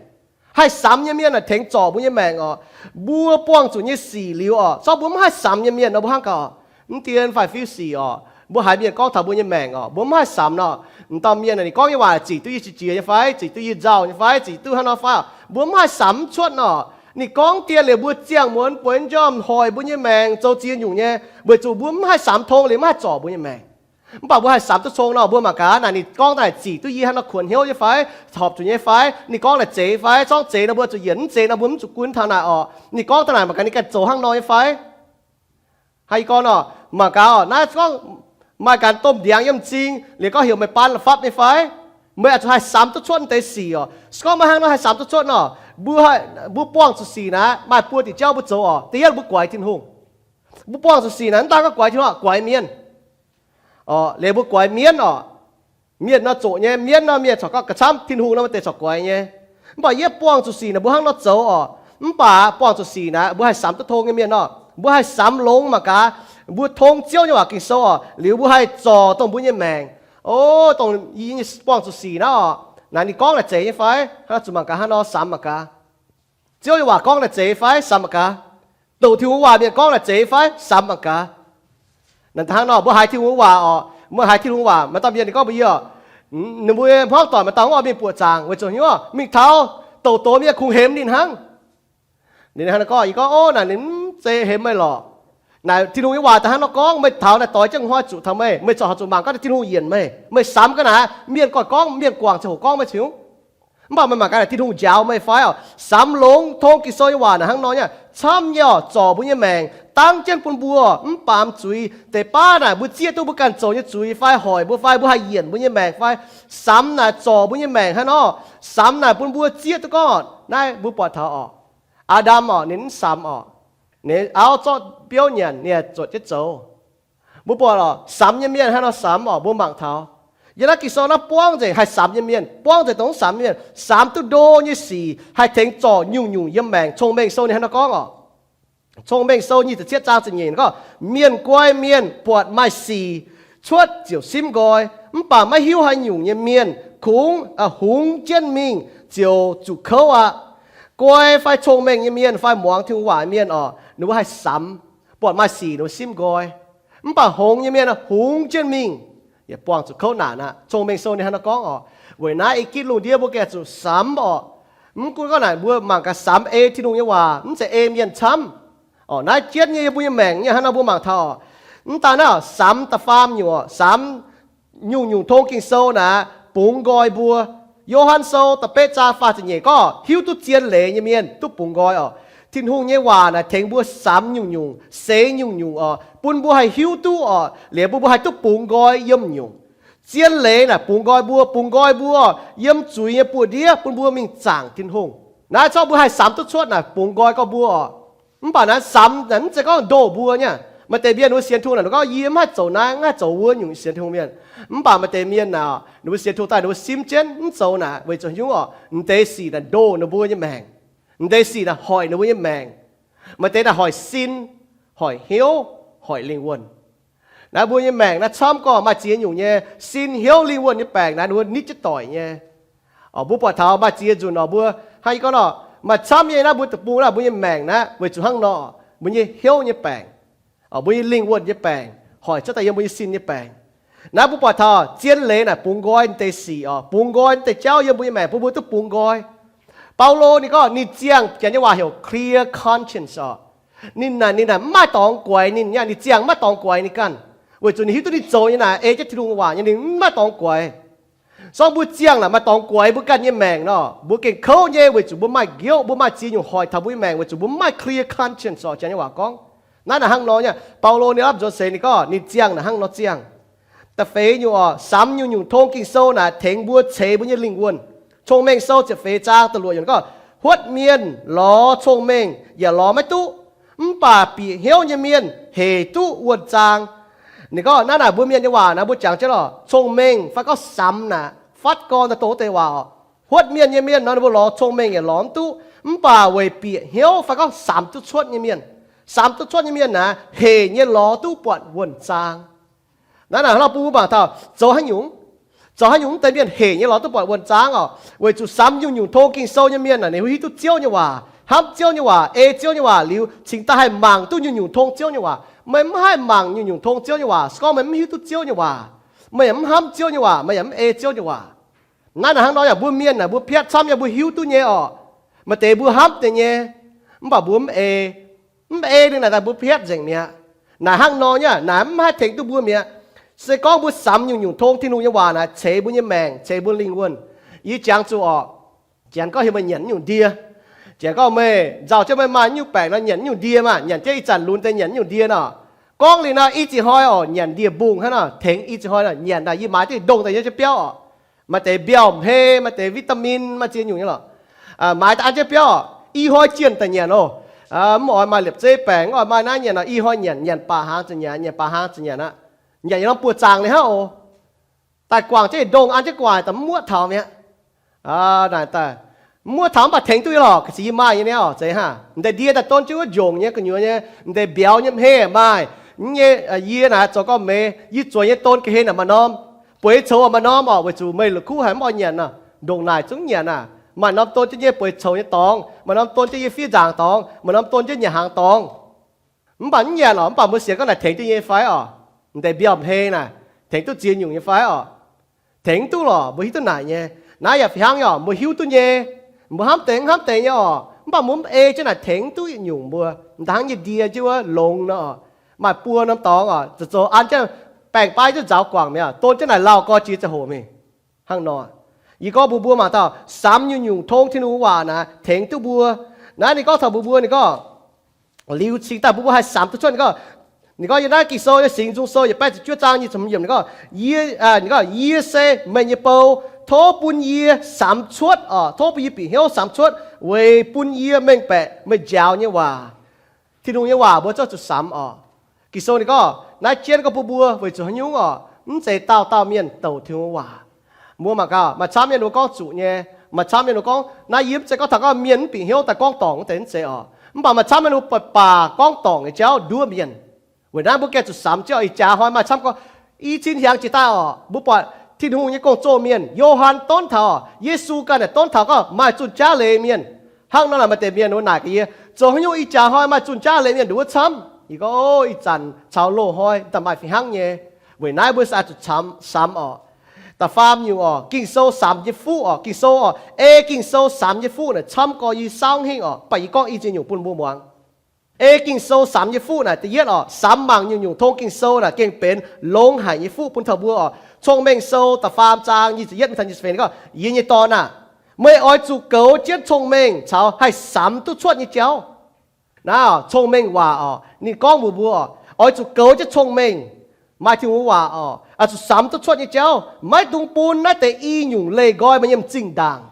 Haih samx nyei mienh naaic tengx zorc mbuo nyei maengc oc. Mbuo buangh zuqc nyei sic liuz oc, zorqv mbuo mv haih samx nyei mienh nor mbuo hnangv gaax oc. Mv dien fai fiuv sic oc, mbuo haiz mienh gorngv taux mbuo nyei maengc oc, mbuo mv haih samx nor. M'dauh mienh naaic ninh gorngv nyei waac zic duqv yie qiex jiez nyei fai, zic duqv yie nzauh nyei fai, zic duqv hnangv nor fai oc, mbuo mv haih samx mv cuotv nor. Ninh gorngv dien liuz mbuo ziangh muonz bueix njormh hoic mbuo nyei maengc zoux ziex nyungc nyei, weic zuqc mbuo mv haih samx tong liuz mv haih zorc mbuo nyei maengc. Mv baac mbuo haih samx duqv cong nor, mbuo mangc gaax naaic ninh gorngv daaih zic duqv yie hnangv nor kuonx hnyouv nyei fai, horpc zuqc nyei fai, ninh gorngv naaic zeiz fai, zorngv zeiz nor mbuo zuqc yienc, mv zeiz nor mbuo mv zuqc gunv taux naaic oc. Ninh gorngv daaih naaic mangc gaax ninh ganh zoux hnangv nor nyei fai. Haaix, yie gorngv nor, mangc gaax oc, naaiv gorngv maaih ganh domh ndiangx yiem m'zing liuz gorngv heuc meih baan la'fapv nyei fai? Meih oix zuqc haih samx duqv cuotv deix sic oc. Se gorngv maiv hnangv nor haih samx duqv cuotv nor, mbuo, mbuo buangh zuqc sic naaic maaih buo diuc jauv mbuo zoux oc. Da'yietv mbuo guaix Tin-Hungh. Mbuo buangh zuqc sic naaic mv daan gorngv guaix Tin-Hungh, guaix mienv. Liuz mbuo guaix mienv oc. Mienh nor zoqc nyei, mienv nor mienh corc gorngv ga'camv, Tin-Hungh nor maaih deix corc guaix nyei. Mv baac yie buangh zuqc sic naaic mbuo hnangv nor zoux oc. Mv baac buangh zuqc sic naaic mbuo haih samx duqv tong nyei mienh nor, mbuo haih samx longx mangc gaax. Mbuo tong Ziouv nyei waac Ging-Sou oc, liuz mbuo haih zorc dongh mbuo nyei maengc. O, dongh yie nyei buangh zuqc sic naaiv oc, naaic ninh gorngv naaic zeiz nyei fai? Hnangv nor zuqc mangc gaax, hnangv nor samx mangc gaax. Ziouv nyei waac gorngv naaic zeiz fai? Samx mangc gaax. Douc Tin-Hungh waac mienh gorngv naaic zeiz fai? Samx mangc gaax. Naaic hnangv nor mbuo haiz Tin-Hungh waac oc, mbuo haiz Tin-Hungh waac, maaih dauh mienh ninh gorngv mbuox yie oc, ninh mbuo hmuangv doic maaih dauh mv oix mingh buoqc zaangc weic zuqc hnyouv mingh taux douc doz mienh kungx hemx ninh hnangv. Ninh hnangv nor gorngv, yie gorngv, Ov, naaic ninh mv zeiz hemx meih lorqc. Naaic Tin-Hungh nyei waac daaih hnangv nor gorngv, meih taux naaic doix jienv hnoi zuqc taux meih, meih corc haih zuqc mangc gaax naaic Tin-Hungh yienc meih. Meih samx gaax naaic, mienh goiv gorngv, mienh guangc ziangh hoc gorngv meih cingx mv baac meih mangc gaax naaic Tin-Hungh njaaux meih fai oc. Samx longx tong Ging-Sou nyei waac naaic hnangv nor nyei, camv nyei oc, zorc mbuo nyei maengc, dangv jienv bun mbuo mv baamz zuiz. Deix baav naaic mbuo zieqv duqv mbuo ganh zoux nyei zuiz fai hoic mbuo fai mbuo haih yienc mbuo nyei maengc fai, samx naaic zorc mbuo nyei maengc hnangv nor. Samx naaic bun mbuo zieqv duqv gorngv naaiv mbuo buatc taux oc, Aa^ndam oc, ninh mv samx oc. Ninh auv zorqv biouv nyanc, ninh zuotc jienv zoux. Mbuo buatc oc, samx nyei mienh hnangv nor samx oc, mbuo mangc taux yiem naaiv Ging-Sou naaiv buangv nzengc haih samx nyei mienh, buangv nzengc dongh mv samx nyei mienh. Samx duqv ndo nyei sic haih tengx zorc nyungc-nyungc yiem maengc. Cong-Mengh Sou ninh hnangv nor gorngv oc. Cong-Mengh Sou nyic ziepc cietv zaang ziepc nyeic gorngv, mienh guai mienh buatc maaih sic cuotv ziouc simv nqoi, mv baac maiv hiuv haaix nyungc nyei mienh kungx hungx jienv mingh ziouc zuqc kouv aqv. Guai fai cong-mengh nyei mienh fai muangx Tin-Hungh waac mienh oc, ninh mbuo haih samx, buatc maaih sic ninh mbuo simv nqoi. Mv baac hngongx nyei mienh hungx jienv mingh, yaac buangh zuqc kouv naanc aqv. Cong-Mengh Sou ninh hnangv nor gorngv oc. Weic naaiv i gitv lungh ndiev mbuo gengh zuqc samx oc. Mv gunv gorngv naaic mbuo mangc gaax samx ei Tin-Hungh nyei waac, mv zeiz ei mienh camv. Oc, naaiv jienv nyei yiem mbuo nyei maengc nyei hnangv nor mbuo mangc taux oc. Mv daan naaiv samx da'faam nyungc oc, samx nyungc-nyungc tong Ging-Sou naaic bungx nqoi mbuo. Yo^han Sou da'betv zaang faah ziepc nyeic gorngv hiuv duqv zien leiz nyei mienh duqv bungx nqoi oc. Tin-Hungh nyei waac naaic tengx mbuo samx nyungc-nyungc, seix nyungc-nyungc oc, bun mbuo haih hiuv duqv oc, liuz bun mbuo haih duqv bungx nqoi yiem nyungc. Zien leiz naaic bungx nqoi mbuo, bungx nqoi mbuo yiem zuiz nyei buoz-ndiev bun mbuo mingh zaangc Tin-Hungh. Naaiv corc mbuo haih samx duqv cuotv naaic bungx nqoi gorx mbuo oc. Mv baac naaiv samx naaic mv zeiz gorngv ndoh mbuo nyei. Maaih deix mienh ninh mbuo sienx Tin-Hungh naaic, ninh gorngv, Yie mv haih zoux naaiv, mv haih zoux wuov nyungc sienx Tin-Hungh mienh. Mv baac maaih deix mienh naaic, ninh mbuo sienx Tin-Hungh daaih, ninh mbuo simv jienv mv zoux naaic. Weic zuqc haaix nyungc orqc? M'deix sic naaic ndoh ninh mbuo nyei maengc. M'deix sic naaic hoic ninh mbuo nyei maengc. Maaih deix naaic hoic sin, hoic hnyouv, hoic lingh wuonh. Naaiv mbuo nyei maengc naaiv camv gorqv maaih ziex nyungc nyei: sin, hnyouv, lingh wuonh nyei baengc naaiv ninh mbuo nitv jienv doic nyei. Mbuo buatc taux maaih ziex nzunc orqc, mbuo hnangv yie gorngv nor, maaih camv nyei naaiv mbuo deic-bung naaiv mbuo nyei maengc naaiv weic zuqc hnangv nor, mbuo nyei hnyouv nyei baengc, mbuo nyei lingh wuonh nyei baengc hoic cuotv daaih yiem mbuo nyei sin nyei baengc. Naaiv mbuo buatc taux zien leiz naaic bungx nqoi deix sic orqc, bungx nqoi deix jauv yiem mbuo nyei maengc, bun mbuo duqv bungx nqoi. Baulo ninh gorngv ninh ziangh, Janx nyei waac heuc clear conscience orqc. Ninh naaic, ninh naaic mv maaih dorngx guaix ninh, ninh ziangh mv maaih dorngx guaix ninh ganh, weic zuqc ninh hiuv duqv ninh zoux nyei naaic ei jienv Tin-Hungh nyei waac nyei, ninh mv maaih dorngx guaix. Sorng mbuo ziangh naaic maaih dorngx guaix mbuo ganh nyei maengc nor, mbuo gengh kouv nyei, weic zuqc mbuo maaih nqioqv, mbuo maaih ziex nyungc hoic taux mbuo nyei maengc, weic zuqc mbuo mv maaih clear conscience orqc, Janx nyei waac gorngv. Naaiv naaic hnangv nor nyei, Baulo ninh lamh nzuonx seix ninh gorngv ninh ziangh naaic hnangv nor ziangh. Da'feix nyungc orqc, samx nyungc-nyungc tong Ging-Sou naaic tengx mbuo ceix mbuo nyei lingh wuonh. Cong-Mengh Sou ziepc feix zaang da'luoqc yiemc gorngv, Huotv mienh lorz cong-mengh yaac lorz maiv duqv, mv baac bieqc hnyouv nyei mienh hec duqv wuonh zaang. Ninh gorngv naaiv naaic mbuo mienh nyei waac naaic mbuo jangx jienv lorqc, cong-mengh fai gorngv samx naaic fatv gorn daaih dongh wuov deix waac orqc. Huotv mienh nyei mienh nor ninh mbuo lorz cong-mengh yaac lorz mv duqv, mv baac weic bieqc hnyouv fai gorngv samx duqv cuotv nyei mienh, samx duqv cuotv nyei mienh naaic hec nyei lorz duqv buatc wuonh zaang. Naaiv naaic hnangv nor bun mbuo mangc taux zoux haaix nyungc, zoux haaix nyungc mv deix mienh hec nyei lorz duqv buatc wuonh zaang orqc? Weic zuqc samx nyungc-nyungc tong Ging-Sou nyei mienh naaic ninh mbuo hiuv duqv Ziouv nyei waac, hnamv Ziouv nyei waac, ei Ziouv nyei waac liuz cingx daaih haih mangc duqv nyungc-nyungc tong Ziouv nyei waac. Meih mv haih mangc nyungc-nyungc tong Ziouv nyei waac se gorngv meih mv hiuv duqv Ziouv nyei waac. Meih yaac mv hnamv Ziouv nyei waac, meih yaac mv ei Ziouv nyei waac. Naaiv naaic hnangv nor yaac mbuo mienh naaic mbuo piatv camv nyei, mbuo hiuv duqv nyei orqc, maaih deix mbuo hnamv deix nyei, mv baac mbuo mv ei. Mv ei ninh naaic daaih mbuo piatv nzengc mi'aqv. Naaic hnangv nor nyei naaic mv haih tengx duqv mbuo mi'aqv. Se gorngv mbuo samx nyungc-nyungc tong Tin-Hungh nyei waac naaic ceix mbuo nyei maengc, ceix mbuo lingh wuonh. Yie jangx zuqc orqc, janx gorngv heuc meih nyanc nyungc ndie, janx gorngv meih nzauh jienv meih maaih nyungc baengc nor nyanc nyungc ndie maah, nyanc jienv ih zanc lunx deix nyanc nyungc ndie nor. Gorngv liuz nor i ziex hnoi orqc nyanc ndie-mbungh hnangv nor, tengx i ziex hnoi nor nyanc daaih yie maaiz jienv ndongh daaih nyei jienv biauv orqc. Maaih deix mbiauh hmei, maaih deix vitamin, maaih ziex nyungc nyei lorqc. Maaiz daaih an jienv biauv, i hnoi jienh daaih nyanc oc. Mv oix maaih liepc zeiv baengc, mv oix maaih naaiv nyanc nor, i hnoi nyanc, nyanc baac hnaangx ziouc nyanc, nyanc baac hnaangx ziouc nyanc aqv. Nyanc yietc norm buoz zaangc liuz hnangv oc. Daaih guangc jienv yietc ndongh an jienv gu'nguaaic daaih mv muoqv taux mi'aqv. Naaic daaih mv muoqv taux mv baac tengx duqv nyei lorqc, ga'ziex yie maaih nyei niaa oc, zeiz hnangv. M'deix ndie daaih don jienv wuov njongc nyei gu'nyuoz nyei, m'deix mbiauz nyei hmei maaih. Mv nyei, yie naaic zoux gorngv meih, yie zueiz nyei don ga'hlen naaic maaih norm, bueix coux maaih norm oc, weic zuqc meih la'kuqv haic mv oix nyanc nor, ndongc naaic zungv nyanc aac. Maaih norm don jienv nyei bueix coux nyei dorngx, maaih norm don jienv yie fiev nzaangc dorngx, maaih norm don jienv nyanc hnaangx dorngx. Mv baac mv nyanc oc, mv baac mbuo sienx gorngv naaic tengx duqv nyei fai oc? M'deix mbiauz hmei naaic tengx duqv ziex nyungc nyei fai oc? Tengx duqv lorqc, mbuo hiuv duqv naaic nyei. Naaiv yaac fih hnangv nyei oc, mbuo hiuv duqv nyei. Mbuo hnamv deix hnamv deix nyei oc, mv baac mbuo mv ei jienv naaic tengx duqv nyungc mbuo. M'daaih hnangv nyei ndie jienv wuov longx nor, maaih buo norm dorngx oc, zoux zoux an jienv baengc-baiv jienv nzaaux guangc mi'aqv, don jienv naaic lauh gorx jiex ziangh hoc mingh. Hnangv nor, yie gorngv mbuox mbuo mangc dauh samx nyungc-nyungc tong Tin-Hungh waac naaic tengx duqv mbuo. Naaiv ninh gorngv taux mbuox mbuo, ninh gorngv liuz cingx daaih mbuo mbuo haih samx duqv cuotv. Ninh gorngv, ninh gorngv yiem naaiv Ging-Sou nyei Singx Nzung Sou yietc baeqv ziepc juov zaang nyic ziepc hmz yiemc, ninh gorngv, Yie, ninh gorngv, Yie se meih nyei bou. Tov bun yie samx cuotv oc. Tov bun yie bieqc hnyouv samx cuotv weic bun yie mengh baeqc meih njaaux nyei waac. Tin-Hungh nyei waac mbuo zungv zuqc samx oc. Ging-Sou ninh gorngv naaiv jienv gorngv bun mbuo weic zuqc haaix nyungc oc? Mv zeiz dauh dauh mienh douc Tin-Hungh waac. Mbuo mangc gaax, maaih camv mienh mbuo gorngv zuqc nyei. Maaih camv mienh mbuo gorngv, naaiv yie mv zeiz gorngv taux gorngv mienh mv bieqc hnyouv daaih gorngv dorngc wuov deix, mv zeiz oc. Mv baac maaih camv mienh mbuo baac baac gorngv dorngc nyei jauv nduov mienh. Weic naaiv mbuo gengh zuqc samx jienv oc. Ih jaax hnoi maaih camv gorngv, i cin hiangx jiex daaih oc, mbuo buatc Tin-Hungh nyei gong-zoh mienh, Yo^han donv taux, Yesu ganh naaic donv taux gorngv maaih zunh jaav leiz mienh. Hnangv nor naaic maaih deix mienh wuov naaic gaax yie, zoux haaix nyungc ih jaax hnoi maaih zunh jaav leiz mienh nduov camv? Yie gorngv, o, ih zanc caux loz-hnoi daaih maaih fih hnangv nyei. Weic naaiv mbuo se zuqc samx, samx oc. Da'faam nyungc oc, Ging-Sou samx nyei fuqv oc. Ging-Sou oc, ei Ging-Sou samx nyei fuqv naaic camv gorx yie saauv hingh oc. Mv baac yie gorngv i ziex nyungc bun mbuo muangx. Ei Ging-Sou samx nyei fuqv naaic, da'yietv oc, samx mangc nyungc-nyungc tong Ging-Sou naaic gengh benx longx haic nyei fuqv bun taux mbuo oc. Cong-Mengh Sou da'faam zaang nyic ziepc yietv mingh taux nyic ziepc feix ninh gorngv, Yie nyei dorn aah, meih oix zuqc goux jienv cong-mengh caux haih samx duqv cuotv nyei jauv. Naaiv cong-mengh waac oc, ninh gorngv mbuox mbuo oc, oix zuqc goux jienv cong-mengh, maaih Tin-Hungh waac oc, oix zuqc samx duqv cuotv nyei jauv. Maiv dungx bun naaiv deix i nyungc leih nqoi meih nyei m'zing ndaangc.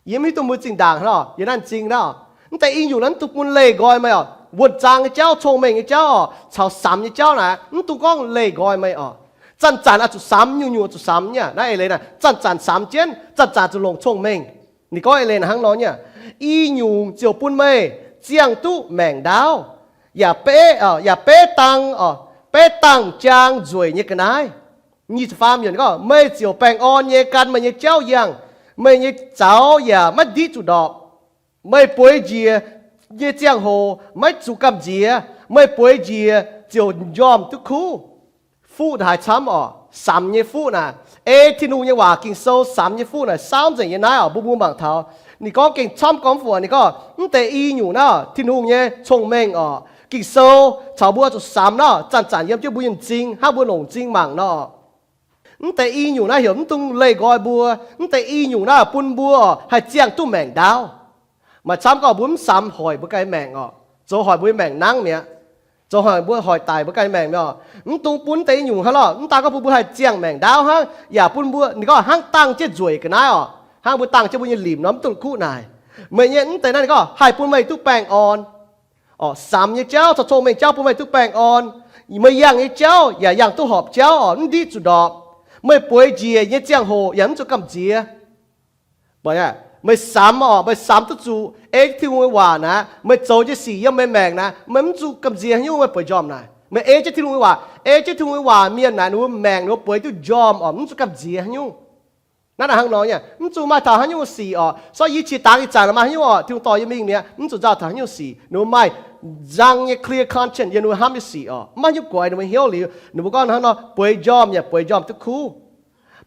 Yie mv hiuv duqv mbuo zinh ndaangc hnangv nor, yie naaiv m'zing naaiv oc. Mv deix i nyungc naaiv mv dungx bun leih nqoi meih oc. Wuonh zaang nyei jauv, cong-mengh nyei jauv oc, caux samx nyei jauv naaic, mv dungx gorngv leih nqoi meih oc. Zanc-zanc oix zuqc samx, nyungc-nyungc oix zuqc samx nyei. Naaiv eix leiz naaic, zanc-zanc samx jienv, zanc-zanc zuqc longc cong-mengh. Ninh gorngv eix leiz naaic hnangv nor nyei, i nyungc ziouc bun meih ziangh duqv maengc ndaauv, yaac beiv, yaac beiv dangh, beiv dangh jaang nzueic nyei ga'naaiv. Nyic ziepc faam yiemc gorngv, meih ziouc baengh orn nyei gan meih nyei jauv yangh, meih nyei zaux yaac maiv ndiqv zuqc ndorpc. Meih bueix njiec nyei ziangh hoc maiv zuqc gamh nziex, meih bueix njiec ziouc njormh duqv kuv. Fuqv haaix camv oc, samx nyei fuqv naaic. Ei Tin-Hungh nyei waac Ging-Sou samx nyei fuqv naaic saauv nzengc nyei naaiv oc, mbuo mbuo mangc taux. Ninh gorngv gengh camv gorngv mv fungc, ninh gorngv mv deix i nyungc naaiv, Tin-Hungh nyei cong-mengh oc, Ging-Sou caux mbuo zuqc samx naaiv, zanc-zanc yiem jienv mbuo nyei m'zing hnangv mbuo longc m'zing mangc nor. Mv deix i nyungc naaiv heuc mv dungx leih nqoi mbuo. Mv deix i nyungc naaiv bun mbuo haih ziangh duqv maengc ndaauv. Maaih camv gorngv mbuo mv samx hoic mbuo ganh maengc oc, zoux hoic mbuo nyei maengc nangv mi'aqv. Zoux hoic mbuo hoic daic mbuo ganh maengc mi'aqv oc. Mv dungx bun mv deix i nyungc hnangv lorh. Mv daaih gorngv bun mbuo haih ziangh maengc ndaauv hnangv, yaac bun mbuo, ninh gorngv hnangv dangh jienv nzueic ga'naaiv oc, hnangv mbuo dangh jienv mbuo nyei limc nor mv duqv kuv naaic. Meih nyei mv deix naaiv ninh gorngv haih bun meih duqv baengh orn. Samx nyei jauv caux cong-mengh jauv bun meih duqv baengh orn. Meih yangh nyei jauv yaac yangh duqv horpc jauv oc, mv ndiqv zuqc ndorpc. Meih bueix njiec nyei ziangh hoc yaac mv zuqc gamh nziex. Meih samx oc, meih samx duqv zuqc ei jienv Tin-Hungh nyei waac naaic, meih zoux nyei sic yiem meih maengc naaic, meih mv zuqc gamh nziex haaix nyungc, meih bueix njormh naaic. Meih ei jienv Tin-Hungh nyei waac, ei jienv Tin-Hungh nyei waac mienh naaic, ninh mbuo maengc ninh mbuo bueix duqv njormh oc, mv zuqc gamh nziex haaix nyungc. Naaiv naaic hnangv nor nyei, mv zuqc maaih taux haaix nyungc sic oc. Sortv yie qiex dangx ih zanc maaih haaix nyungc oc, Tin-Hungh dorh yie mingh mi'aqv, mv zuqc nzauh taux haaix nyungc sic. Ninh mbuo maaih nzang nyei clear conscience yiem ninh mbuo hnamv nyei sic oc, mv maaih haaix nyungc guaix ninh mbuo hnyouv liuz. Ninh mbuo gorngv hnangv nor, bueix njormh yaac bueix njormh duqv kuv.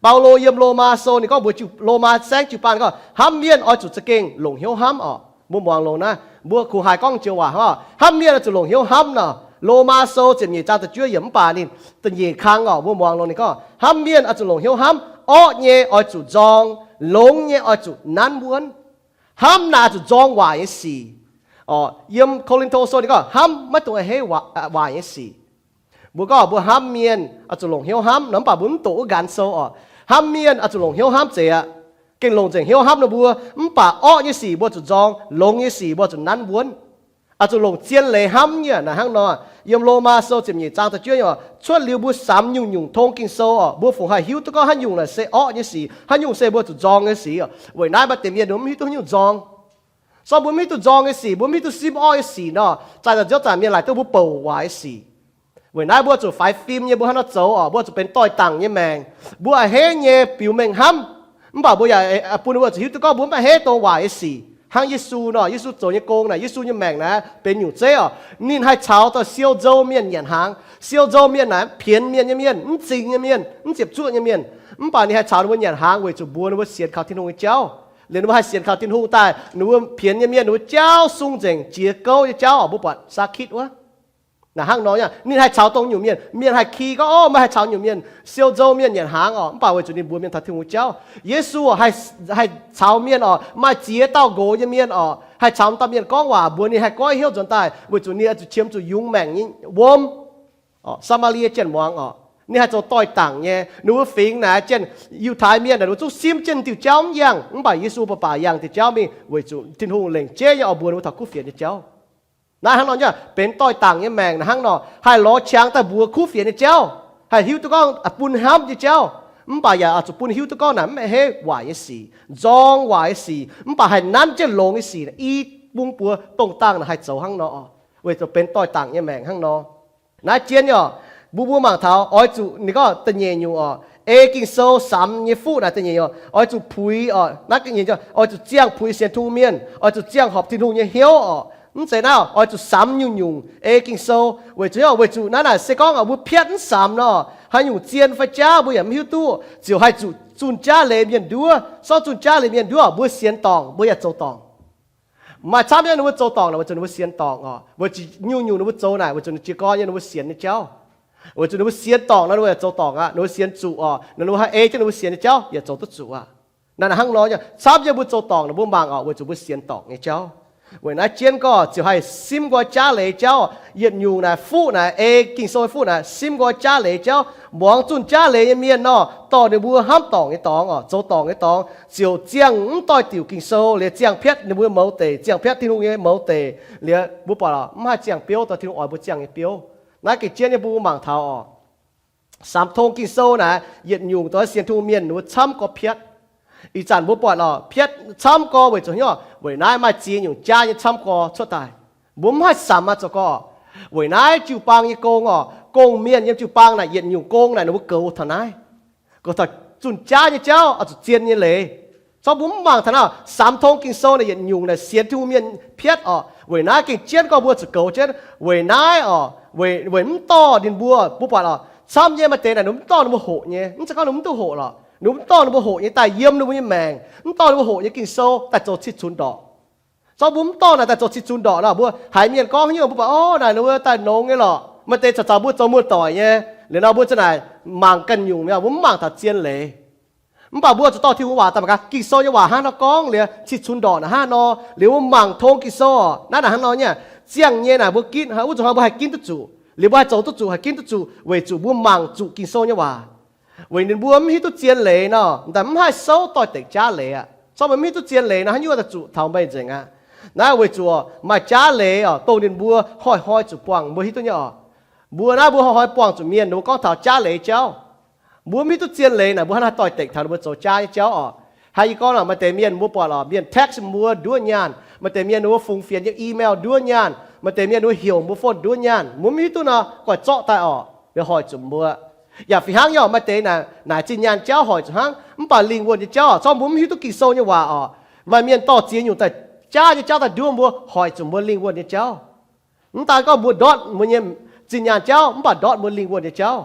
Baulo yiem Lomaa Sou ninh gorngv mbuox Lomaa saengv jiu-baang ninh gorngv, hnamv mienh oix zuqc za'gengh longc hnyouv hnamv oc. Mbuo muangx longx naaiv, mbuo kungx haih gorngv joux waac hnangv, hnamv mienh oix zuqc longc hnyouv hnamv nor. Lomaa Sou ziepc nyeic zaang da'juov yiemc mv baac ninh da'nyeic kang oc, mbuo muangx longx ninh gorngv, hnamv mienh oix zuqc longc hnyouv hnamv, orqv nyei oix zuqc nzorng, longx nyei oix zuqc nanv wuonv. Hnamv naaic oix zuqc nzorng waaic nyei sic. Yiem Ko^lin^to Sou ninh gorngv, hnamv maiv dungx a'hneiv waaic nyei sic. Mbuo gorngv mbuo hnamv mienh oix zuqc longc hnyouv hnamv nor, mv baac mbuo mv doqc wuov nqanx sou oc. Hnamv mienh oix zuqc longc hnyouv hnamv zeiz aqv. Gengh longc nzengc hnyouv hnamv nor mbuo, mv baac orqv nyei sic mbuo zuqc nzorng, longx nyei sic mbuo zuqc nanv wuonv. Oix zuqc longc zien leiz hnamv nyei naaic hnangv nor. Yiem Lomaa Sou ziepc nyeic zaang da'juov, cuotv liuz mbuo samx nyungc-nyungc tong Ging-Sou oc, mbuo fungc haih hiuv duqv gorngv haaix nyungc naaic se orqv nyei sic, haaix nyungc se mbuo zuqc nzorng nyei sic. Weic naaiv maaih deix mienh mbuo mv hiuv duqv haaix nyungc nzorng. Sortv mbuo mv hiuv duqv nzorng nyei sic, mbuo mv hiuv duqv simv orqv nyei sic nor, zaih nzanc ziouv zanc mienh laaic duqv mbuo bouc waaic nyei sic. Weic naaiv mbuo zuqc faix fim nyei, mbuo hnangv nor zoux oc, mbuo zuqc benx doix-dangc nyei maengc. Mbuo a'hneiv nyei biux mengh hnamv, mv baac mbuo yaac bun mbuo zuqc hiuv duqv gorngv mbuo mv a'hneiv dongh waaic nyei sic. Hnangv Yesu nor, Yesu zoux nyei gong naaic, Yesu nyei maengc naaic benx nyungc zeiv oc. Ninh haih caux daaih siou nzou mienh nyanc hnaangx. Siou nzou mienh naaic pienx mienh nyei mienh, mv zingx nyei mienh, mv ziepc zuoqv nyei mienh. Mv baac ninh haih caux ninh mbuo nyanc hnaangx weic zuqc mbuox ninh mbuo sienx kaux Tin-Hungh nyei jauv. Liuz ninh mbuo haih sienx kaux Tin-Hungh daaih, ninh mbuo pienx nyei mienh ninh mbuo jauv sung nzengc, jiex gouv nyei jauv oc, mbuo buatc Saa^kitv wuov. Naaic hnangv nor, ninh haih caux dongh nyungc mienh. Mienh haih ki gorngv, Ov, meih haih caux nyungc mienh, siou nzou mienh nyanc hnaangx oc. Mv baac weic zuqc ninh mbuox mienh taux Tin-Hungh jauv. Yesu haih caux mienh oc, maaih ziex dauh nqox nyei mienh oc, haih caux dauh mienh gorngv waac mbuox ninh haih goiv hnyouv nzuonx daaih, weic zuqc ninh oix zuqc qiemx zuqc yungz maengc nyei wuom. Saa^maa^lie Janx muangx oc, ninh haih zoux doix-dangc nyei. Ninh mbuo fingx naaic jienv Yiutai mienh naaic, ninh mbuo zungv simv jienv diuh jauv mv yangh. Mv baac Yesu baac baac yangh diuh jauv mingh weic zuqc Tin-Hungh lengc jeiv nyei oix mbuox ninh mbuo taux kuv fienx nyei jauv. Naaiv hnangv nor nyei, benx doix-dangc nyei maengc naaiv hnangv nor, haih lorz qangx daaih mbuox kuv fienx nyei jauv, haih hiuv duqv gorngv bun hnamv nyei jauv. Mv baac yaac oix zuqc bun hiuv duqv gorngv naaic mv a'hneiv waaic nyei sic, nzorng waaic nyei sic, mv baac haih nanv jienv longx nyei sic. I bung buoz dongh dangh naaic haih zoux hnangv nor, weic zuqc benx doix-dangc nyei maengc hnangv nor. Naaiv jienv nyei oc, mbuo mbuo mangc taux oix zuqc, ninh gorngv da'nyeic nyungc oc, ei Ging-Sou samx nyei fuqv naaic da'nyeic nyungc oix zuqc puix oc, naaiv oix zuqc ziangh puix sienx Tin-Hungh mienh, oix zuqc ziangh horpc Tin-Hungh nyei hnyouv oc. Mv zeiz naaiv oix zuqc samx nyungc-nyungc ei Ging-Sou, weic zuqc, weic zuqc naaiv naaic se gorngv mbuo piatv mv samx nor, haaix nyungc zien fai jaav mbuo yaac mv hiuv duqv, ziouc haih zuqc zunh jaav leiz mienh nduov. Sortv zunh jaav leiz mienh nduov, mbuo sienx dorngc mbuo yaac zoux dorngc. Maaih camv nyei ninh mbuo zoux dorngc naaic weic zuqc ninh mbuo sienx dorngc oc, weic zuqc nyungc-nyungc ninh mbuo zoux naaic weic zuqc ninh jiez gorn nyei ninh mbuo sienx nyei jauv. Weic zuqc ninh mbuo sienx dorngc nor ninh mbuo yaac zoux dorngc aqv, ninh mbuo sienx zuqc oc, ninh mbuo haih ei jienv ninh mbuo sienx nyei jauv yaac zoux duqv zuqc aqv. Naaiv hnangv nor nyei, camv nyei mbuo zoux dorngc naaic mbuo mangc oc, weic zuqc mbuo sienx dorngc nyei jauv. Weic naaiv jienv gorngv ziouc haih simv nqoi jaav leiz jauv. Yietc nyungc naaic fuqv naaic, ei Ging-Sou fuqv naaic, simv nqoi jaav leiz jauv. Muangx zunh jaav leiz nyei mienh nor, dorh ninh mbuo hnamv dorngc nyei dorngx oc, zoux dorngc nyei dorngx, ziouc ziangh mv doix-diuc Ging-Sou, liuz ziangh piatv ninh mbuo mouz deic, ziangh piatv Tin-Hungh nyei mouz deic. Liuz mbuo buatc oc, mv haih ziangh biouv, dorh Tin-Hungh oix mbuo ziangh nyei biouv. Naaiv gengh jienv nyei, mbuo mangc taux oc, samx tong Ging-Sou naaic, yietc nyungc dorh sienx Tin-Hungh mienh ninh mbuo camv gorx piatv. Ih zanc mbuo buatc oc, piatv camv gorx weic zuqc hnyouv, weic naaiv maaih ziex nyungc jaav nyei camv gorx cuotv daaih. Mbuo mv haih samx aqv zoux gorx. Weic naaiv jiu-baang nyei gong oc, gong-mienh yiem jiu-baang naaic yietc nyungc gong naaic ninh mbuo goux taux naaiv, goux taux zunh jaav nyei jauv, oix zuqc zien nyei leiz. Zorqv mbuo mv mangc taux naaiv, samx tong Ging-Sou naaic yietc nyungc naaic sienx Tin-Hungh mienh piatv oc. Weic naaiv gengh jienv gorngv mbuo zuqc goux jienv. Weic naaiv oc, weic, weic mv dorh ninh mbuo, mbuo buatc oc, camv nyei maaih deix naaic ninh mv dorh ninh mbuo hoqc nyei, mv zeiz gorngv ninh mv duqv hoqc lorqc, ninh mv dorh ninh mbuo hoqc nyei daaih yiem ninh mbuo nyei maengc, mv dorh ninh mbuo hoqc nyei Ging-Sou daaih zoux cih cunx ndorqc. Zorqv mbuo mv dorh naaic daaih zoux cih cunx ndorqc nor, mbuo haiz mienh gorngv haaix nyungc mbuo buatc, o, naaic ninh mbuo daaih nongx nyei lorqc, maaih deix caux zaux mbuo zoux muoz-doic nyei. Liuz nor mbuo za'naaic mangc ganh nyungc mi'aqv, mbuo mv mangc taux zien leiz. Mv baac mbuo zuqc dorh Tin-Hungh waac daaih mangc gaax, Ging-Sou nyei waac hnangv nor gorngv liuz, cih cunx ndorqc naaic hnangv nor, liuz mbuo mangc tong Ging-Sou naaiv naaic hnangv nor nyei, ziangh nyei naaic mbuo ginv, wuov zuqc hnoi mbuo haih ginv duqv zuqc, liuz mbuo haih zoux duqv zuqc, haih ginv duqv zuqc, weic zuqc mbuo mangc zuqc Ging-Sou nyei waac. Weic ninh mbuo mv hiuv duqv zien leiz nor, m'daaih mv haih souv doix-dekc jaav leiz aqv. Zorqv meih mv hiuv duqv zien leiz nor, haaix nyungc daaih zuqc taux meih nzengc aqv. Naaiv weic zuqc maaih jaav leiz oc, dongh ninh mbuo hnoi-hnoi zuqc buangh, mbuo hiuv duqv nyei oc. Mbuo naaiv mbuo hnoi-hnoi buangh zuqc mienh ninh mbuo gorngv taux jaav leiz jauv. Mbuo mv hiuv duqv zien leiz naaic, mbuo hnangv haaix doix-dekc taux ninh mbuo zoux jaav nyei jauv oc. Haaix nyungc gorngv nor, maaih deix mienh mbuo buatc oc, mienh text mbuo nduov nyaanh, maaih deix mienh ninh mbuo fungx fienx nyei email nduov nyaanh, maaih deix mienh ninh mbuo heuc mbuo phone nduov nyaanh, mbuo mv hiuv duqv nor, goiv zorqv daaih oc, hoic zuqc mbuo. Yaac fih hnangv nyei oc, maaih deix naaic, naaic zinh nyaanh jauv hoic zuqc hnangv, mv baac lingh wuonh nyei jauv oc, zorqv mbuo mv hiuv duqv Ging-Sou nyei waac oc, maaih mienh dorh ziex nyungc daaih jaav nyei jauv daaih nduov mbuo, hoic zuqc mbuo lingh wuonh nyei jauv. Mv daan gorngv mbuo ndortv mbuo nyei zinh nyaanh jauv, mv baac ndortv mbuo lingh wuonh nyei jauv.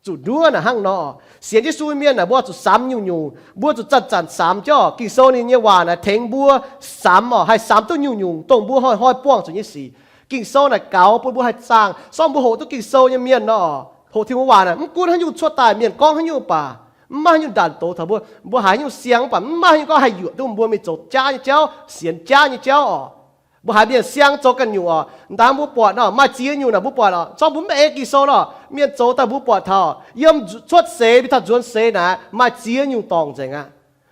Zuqc nduov naaic hnangv nor. Sienx Yesu mienh naaic mbuo zuqc samx nyungc-nyungc, mbuo zuqc zanc-zanc samx jauv. Ging-Sou ninh nyei waac naaic tengx mbuo samx oc, haih samx duqv nyungc-nyungc dongh mbuo hnoi-hnoi buangh zuqc nyei sic. Ging-Sou naaic gaux bun mbuo haih zaangh, sorng mbuo hoqc duqv Ging-Sou nyei mienh nor. Hoqc Tin-Hungh waac naaic mv gunv haaix nyungc cuotv daaih, mienh gorngv haaix nyungc baac, mv maaih haaix nyungc ndanc doz taux mbuo, mbuo haiz haaix nyungc siang mv baac mv maaih haaix nyungc gorngv haih yuoqc duqv mbuo mingh zoux jaav nyei jauv, sienx jaav nyei jauv oc. Mbuo haiz mienh siang zoux ganh nyungc oc, ndaangc mbuo buatc nor, maaih ziex nyungc naaic mbuo buatc oc, zorqv mbuo mv ei Ging-Sou nor, mienh zoux daaih mbuo buatc taux, yiem cuotv seix mingh taux nzuonx seix naaic maaih ziex nyungc dorngc nzengc aqv.